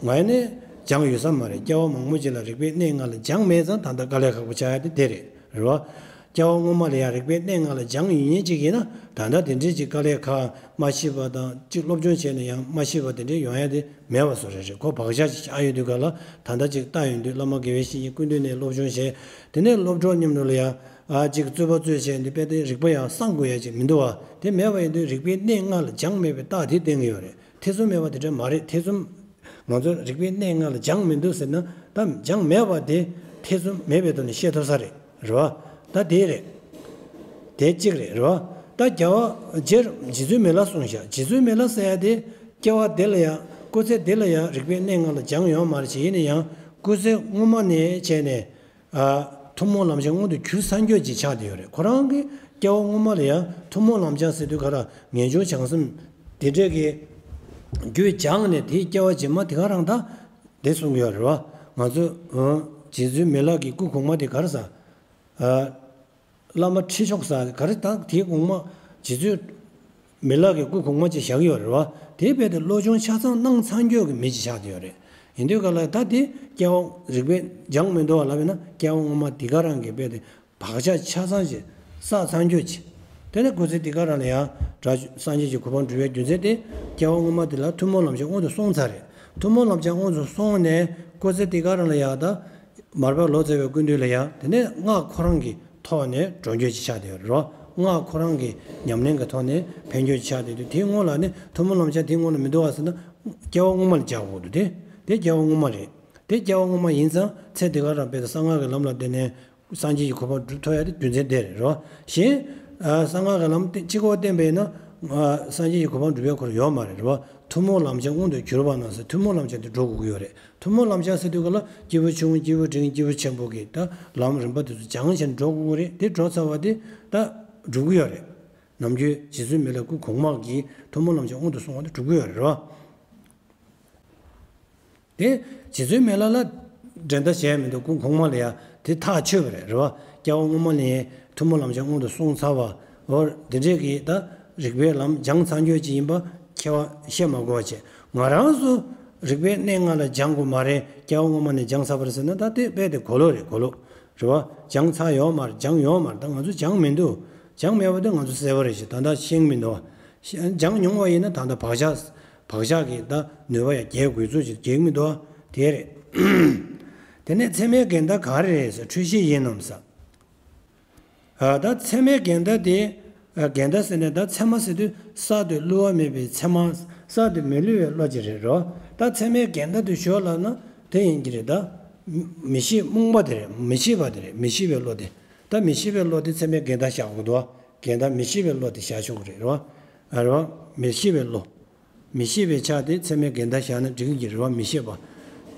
ང་ནི་སྦྱངས་ཡོད་ས་མ་རེད། སྐྱེ་བ་མང་པོ་ཅིག་ལ་རིགས་པའི་གནས་ལྔ་ལ་སྦྱངས་མེད་ཙང་ད་ལྟ་དཀའ་ལས་ཁག་པོ་ཆགས་ཡ་དེ་དེ་རེད། རེད་བ། སྐྱེ་བ་སྔོན་མ་ལ་ཡང་རིགས་པའི་གནས་ལྔ་ལ་སྦྱངས་ཡོད་མཁན་ཅིག་ཡིན་ན། ད་ལྟ་དེ་འདྲས་ཅིག་དཀའ་ལས་ཁག་མ་ཤེས་པ་དང་། ཅིག་སློབ་སྦྱོང་བྱས་ནས་ཡང་མ་ཤེས་པ་དེ་འདྲས་ཡོང་ཡ་དེ་མེད་པ་བཟོ་རེད། རེད། ཁོ་བག་ཆགས་ཅིག་ཆགས་ཡོད་དུས་ག་ལ། ད་ལྟ་ཅིག་ལྟ་ཡོང་དུས་བླ་མ་དགེ་བའི་བཤེས་གཉེན་སྐུ་མདུན་ནས་སློབ་སྦྱོང་བྱས། དེ་ནས་སློབ་གྲོགས་མཉམ་དུ་ལ་ཡང་ཨ་ཅིག་རྩོད་པ་རྩོད་བྱས་འདི་དཔེ་དེ་རིག་པ་ཡང་སངས་དགོས་ཡ་ཅིག་མི་འདུག་བ། དེ་མེད་པ་ཡིན་དུས་རིགས་པའི་གནས་ལྔ་ལ་སྦྱངས་མེད་པའི་རྟགས་དེ་བསྟན་གྱི་ཡོད་རེད། ཐེ་ཚོམ་མེད་པ་དེ་འདྲ་མ་རེད། ཐེ་ཚོམ། ང་ཚོ་རིགས་པའི་གནས་ལྔ་ལ་སྦྱངས་མི་འདུག་ཟེར་ན། ད་སྦྱངས་མེད་པ་དེ་ཐེ་ཚོམ་མེད་པའི་ཐོག་ནས་བཤད་ཐུབ་ས་རེད། རེད་བ། ད་དེ་རེད། དེ་གཅིག་རེད། རེད་བ། ད་རྒྱལ་བ་རྗེ་རྗེ་བཙུན་མི་ལ་གསུངས་ཤག་རྗེ་བཙུན་མི་ལ་ཟེར་ཡ་དེ་སྐྱེ་བ་དེ་ལ་ཡང་སྐུ་ཚེ་དེ་ལ་ཡང་རིགས་པའི་གནས་ལྔ་ལ་སྦྱངས་ཡོད་མ་རེད། བྱས་ཡིན་ན་ཡང་སྐུ་ཚེ་སྔོན་མ་ནས་བྱས་ནས། ཨ། ཐུན་མོང་ལམ་སྦྱང་མངོན་དུ་གྱུར་ཚར་ཡོད་ཅིག་ཆགས་བསྡད་ཡོད་རེད། ཁོ་རང་གི་སྐྱེ་བ་སྔོན་མ་ལ་ཡང་ཐུན་མོང་ལམ་སྦྱང་ཟེར་དུས་ག་ར་ངེས་འབྱུང་བྱང་སེམས་དེ་འདྲས་ཀྱི་རྒྱུད་སྦྱངས་ནས། དེའི་སྐྱེ་བ་རྗེས་མ་དེ་ག་རང་ད་དེ་གསུང་གི་ཡོད་རེད་བ། ང་ཚོ་ཨ་རྗེ་བཙུན་མི་ལ་གི་སྐུ་གོང་མ་དེ་ག་རེ་ཟེར། ཨ། བླ་མ་ཁྲི་མཆོག་ཟེར་ག་རེ། ད་དེའི་གོང་མ་རྗེ་བཙུན་མི་ལ་གི་སྐུ་གོང་མ་ཅིག་བཞག་ཡོད་རེད་བ། དེའི་རྦད་དེ་བློ་སྦྱོང་ཆ་ཚང་གནང་ཚར་ཡོད་ཀྱི་མི་ཅིག་ཆགས་བསྡད་ཡོད་རེད། ཡིན་དུས་ག་ལ་ད་དེ་སྐྱེ་བ་རིགས་པས་སྦྱང་མི་འདུག་བ་ལབ་ཡིན་ན། སྐྱེ་བ་སྔོན་མ་དེ་ག་རང་གི་དཔེ་དེ་བག་ཆགས་ཆ་ཚང་ཞིག་བསགས་ཚང་རྒྱུ་ཅིག་དེ་ནས་སྐུ་ཚེ་འདི་ག་རང་ལ་ཡང་དགྲ་སངས་རྒྱས་ཀྱི་གོ་འཕང་འགྲུབ་པའི་རྒྱུ་མཚན་དེ། སྐྱེ་བ་སྔོན་མ་དེ་ལ་ཐུན་མོང་ལམ་ཆེན་དབང་དུ་སོང་ཚར་རེད། ཐུན་མོང་ལམ་ཆེན་དབང་དུ་སོང་ནས་སྐུ་ཚེ་འདི་ག་རང་ལ་ཡང་ད་མར་པ་ལོ་ཙཱ་བའི་སྐུ་མདུན་ལ་ཡང་དེ་ནས་སྔགས་ཁོ་རང་གི་ཐོག་ནས་འགྲོ་རྒྱུ་ཅིག་ཆགས་བསྡད་ཡོད་རེད་བ། སྔགས་ཁོ་རང་གི་ཉམས་ལེན་གྱི་ཐོག་ནས་ཕན་རྒྱུ་ཅིག་ཆགས་བསྡད་དུས། དེའི་སྔོན་ལ་ནི་ཐུན་མོང་ལམ་ཆེན་དེའི་སྔོན་ལ་མི་འདུག་བ་ཟེར་ན། སྐྱེ་བ་སྔོན་མ་ལ་སྦྱང་དགོས་འདུག་དེ། དེ་སྐྱེ་བ་སྔོན་མ་རེད། དེ་སྐྱེ་བ་སྔོན་མ་ཡིན་ཙང་ཚེ་འདི་ག་རང་དཔེ་དེ་གསང་སྔགས་ཀྱི་ལམ་ལ་བརྟེན་ནས་སངས་རྒྱས་ཀྱི་གོ་འཕང་སྒྲུབ་ཐུབ་ཡ་དེ་རྒྱུ་མཚན་དེ་རེད་རོ། གཞན་ཨ་གསང་སྔགས་ཀྱི་ལམ་དེ་གཅིག་པོ་བསྟེན་པ་ཡིན་ན། ཨ་སངས་རྒྱས་ཀྱི་གོ་འཕང་སྒྲུབ་ཡ་ཁོ་རང་ཡོད་མ་རེད་རོ། ཐུན་མོང་ལམ་ཆེན་དབང་དུ་གྱུར་པ་ན་ཟེར། ཐུན་མོང་ལམ་ཆེན་དེ་འགྲོ་དགོས་ཀྱི་ཡོད་རེད། ཐུན་མོང་ལམ་ཆེན་ཟེར་དུས་ག་ལ་སྐྱེས་བུ་ཆུང་ངུ་སྐྱེས་བུ་འབྲིང་སྐྱེས་བུ་ཆེན་པོ་གི་ད་ལམ་རིམ་པ་དེ་ཚོ་སྦྱང་བྱས་ནས་འགྲོ་དགོས་ཀྱི་རེད། དེ་འགྲོ་ཚར་བ་དེ་ད་འགྲུབ་ཀྱི་ཡོད་རེད། ནམ་རྒྱུན་རྗེ་བཙུན་མི་ལ་སྐུ་གོང་མ་གིས་ཐུན་མོང་ལམ་ཆེན་དབང་དུ་སོང་བ་དེ་འགྲུབ་ཀྱི་ཡོད་རེད་རོ། དེ་རྗེ་བཙུན་མི་ལ་ལ་འགྲན་ཟླ་བྱས་མི་འདུག་སྐུ་གོང་མ་ལ་ཡ་དེ་ཐག་ཆོད་པ་རེད། རེད་བ། སྐྱེ་བ་སྔོན་མ་ནས་ཐུན་མོང་ལམ་ཆེན་དབང་དུ་སོང་ཚར་བ། འོ་དེ་འདྲས་ཀྱི་ད་རིགས་པའི་ལམ་སྦྱངས་ཚར་རྒྱུ་ཅིག་ཡིན་པ་ཁྱད་པར་བཤད་མ་དགོས་པ་བྱས། ང་རང་ཚོ་རིགས་པའི་གནས་ལྔ་ལ་སྦྱང་དགོས་མ་རེད། སྐྱེ་བ་སྔོན་མ་ནས་སྦྱངས་ཚར་བ་རེད་ཟེར་ན། ད་དེ་དཔེ་དེ་གོ་ལོག་རེད། གོ་ལོག་རེད་བ། སྦྱངས་ཚར་ཡོད་མ་རེད། སྦྱངས་ཡོད་མ་རེད། ད་ང་ཚོ་སྦྱངས་མི་འདུག་སྦྱངས་མེད་པ་དེ་ང་ཚོ་གསལ་པོ་རེད་ཤག་ད་ལྟ་ཤེས་མི་འདུག་སྦྱངས་མྱོང་བ་ཡིན་ན་ད་ལྟ་བག་ཆགས་བག་ཆགས་ཀྱི་ད་ནུས་པ་ཡང་རྒྱས་དགོས་ཚུལ་ཞིག་རྒྱས་མི་འདུག་དེ་རེད། དེ་ནས་མཚན་མའི་འགལ་ཟླ་ག་རེ་རེད་ཟེར། འཁྲུལ་ཤེས་ཡིན་ནམ་ཟེར། ཨ་ད་མཚན་མའི་འགལ་ཟླ་དེ། ཨ་འགལ་ཟླ་ཟེར་ནས་ད་མཚན་མ་ཟེར་དུས་གསར་དུ་བསླུ་བ་མེད་པའི་མཚན་མ། གསར་དུ་མི་བསླུ་བའི་བློ་ཅིག་རེད་རོ། ད་མཚན་མའི་འགལ་ཟླ་དེ་ཞོག་ལབ་ན་དེ་ཡིན་གྱི་རེད། ད་མི་ཤེས་རྨོངས་པ་དེ་རེད། མི་ཤེས་པ་དེ་རེད། མི་ཤེས་པའི་བློ་དེ། ད་མི་ཤེས་པའི་བློ་དེ་མཚན་མའི་འགལ་ཟླ་བཞག་དགོས་འདུག་འགལ་ཟླ་མི་ཤེས་པའི་བློ་དེ་བཞག་ཆོག་གི་རེད་རོ། ཨ་རོ། མི་ཤེས་པའི་བློ། མི་ཤེས་པའི་ཆ་དེ་མཚན་མའི་འགལ་ཟླ་བཞག་ན་འགྲིག་གི་རེད་བ། མི་ཤེས་པ།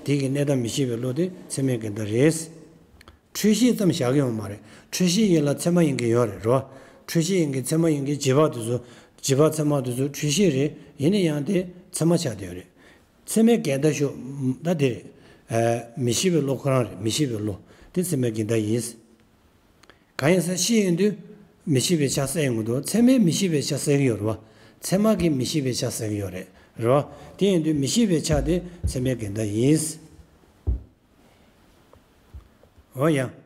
དེ་གི་གནས་སྟངས་མི་ཤེས་པའི་བློ་དེ་མཚན་མའི་འགལ་ཟླ་རེད། འཁྲུལ་ཤེས་ཙམ་བཞག་གི་ཡོད་མ་རེད། འཁྲུལ་ཤེས་ཡིན་ལ་མཚན་མ་ཡིན་གྱི་ཡོད་རེད་རོ། འཁྲུལ་ཤེས་ཡིན་གྱི་མཚན་མ་ཡིན་གྱི་བྱིས་པ་དེ་ཚོ། བྱིས་པ་མཚན་མ་དེ་ཚོ་འཁྲུལ་ཤེས་རེད། ཡིན་ན་ཡང་དེ་མཚན་མ་ཆགས་བསྡད་ཡོད་རེད། མཚན་མའི་འགལ་ཟླ་ཞོག་ད་དེ་རེད། ཨ་མི་ཤེས་པའི་བློ་ཁོ་རང་རེད། མི་ཤེས་པའི་བློ། དེ་མཚན་མའི་འགལ་ཟླ་ཡིན། གང་ཡིན་ཟེར་ཤེས་ཡོང་དུས་མི་ཤེས་པའི་ཆ་གསལ་ཡོང་གི་འདུག་མཚན་མའི་མི་ཤེས་པའི་ཆ་གསལ་གྱི་ཡོད་རེད་བ། མཚན་མ་གི་མི་ཤེས་པའི་ཆ་གསལ་གྱི་ཡོད་རེད། རེད་བ། དེ་ཡིན་དུས་མི་ཤེས་པའི་ཆ་དེ་མཚན་མའི་འགལ་ཟླ་ཡིན། འོ་ཡ།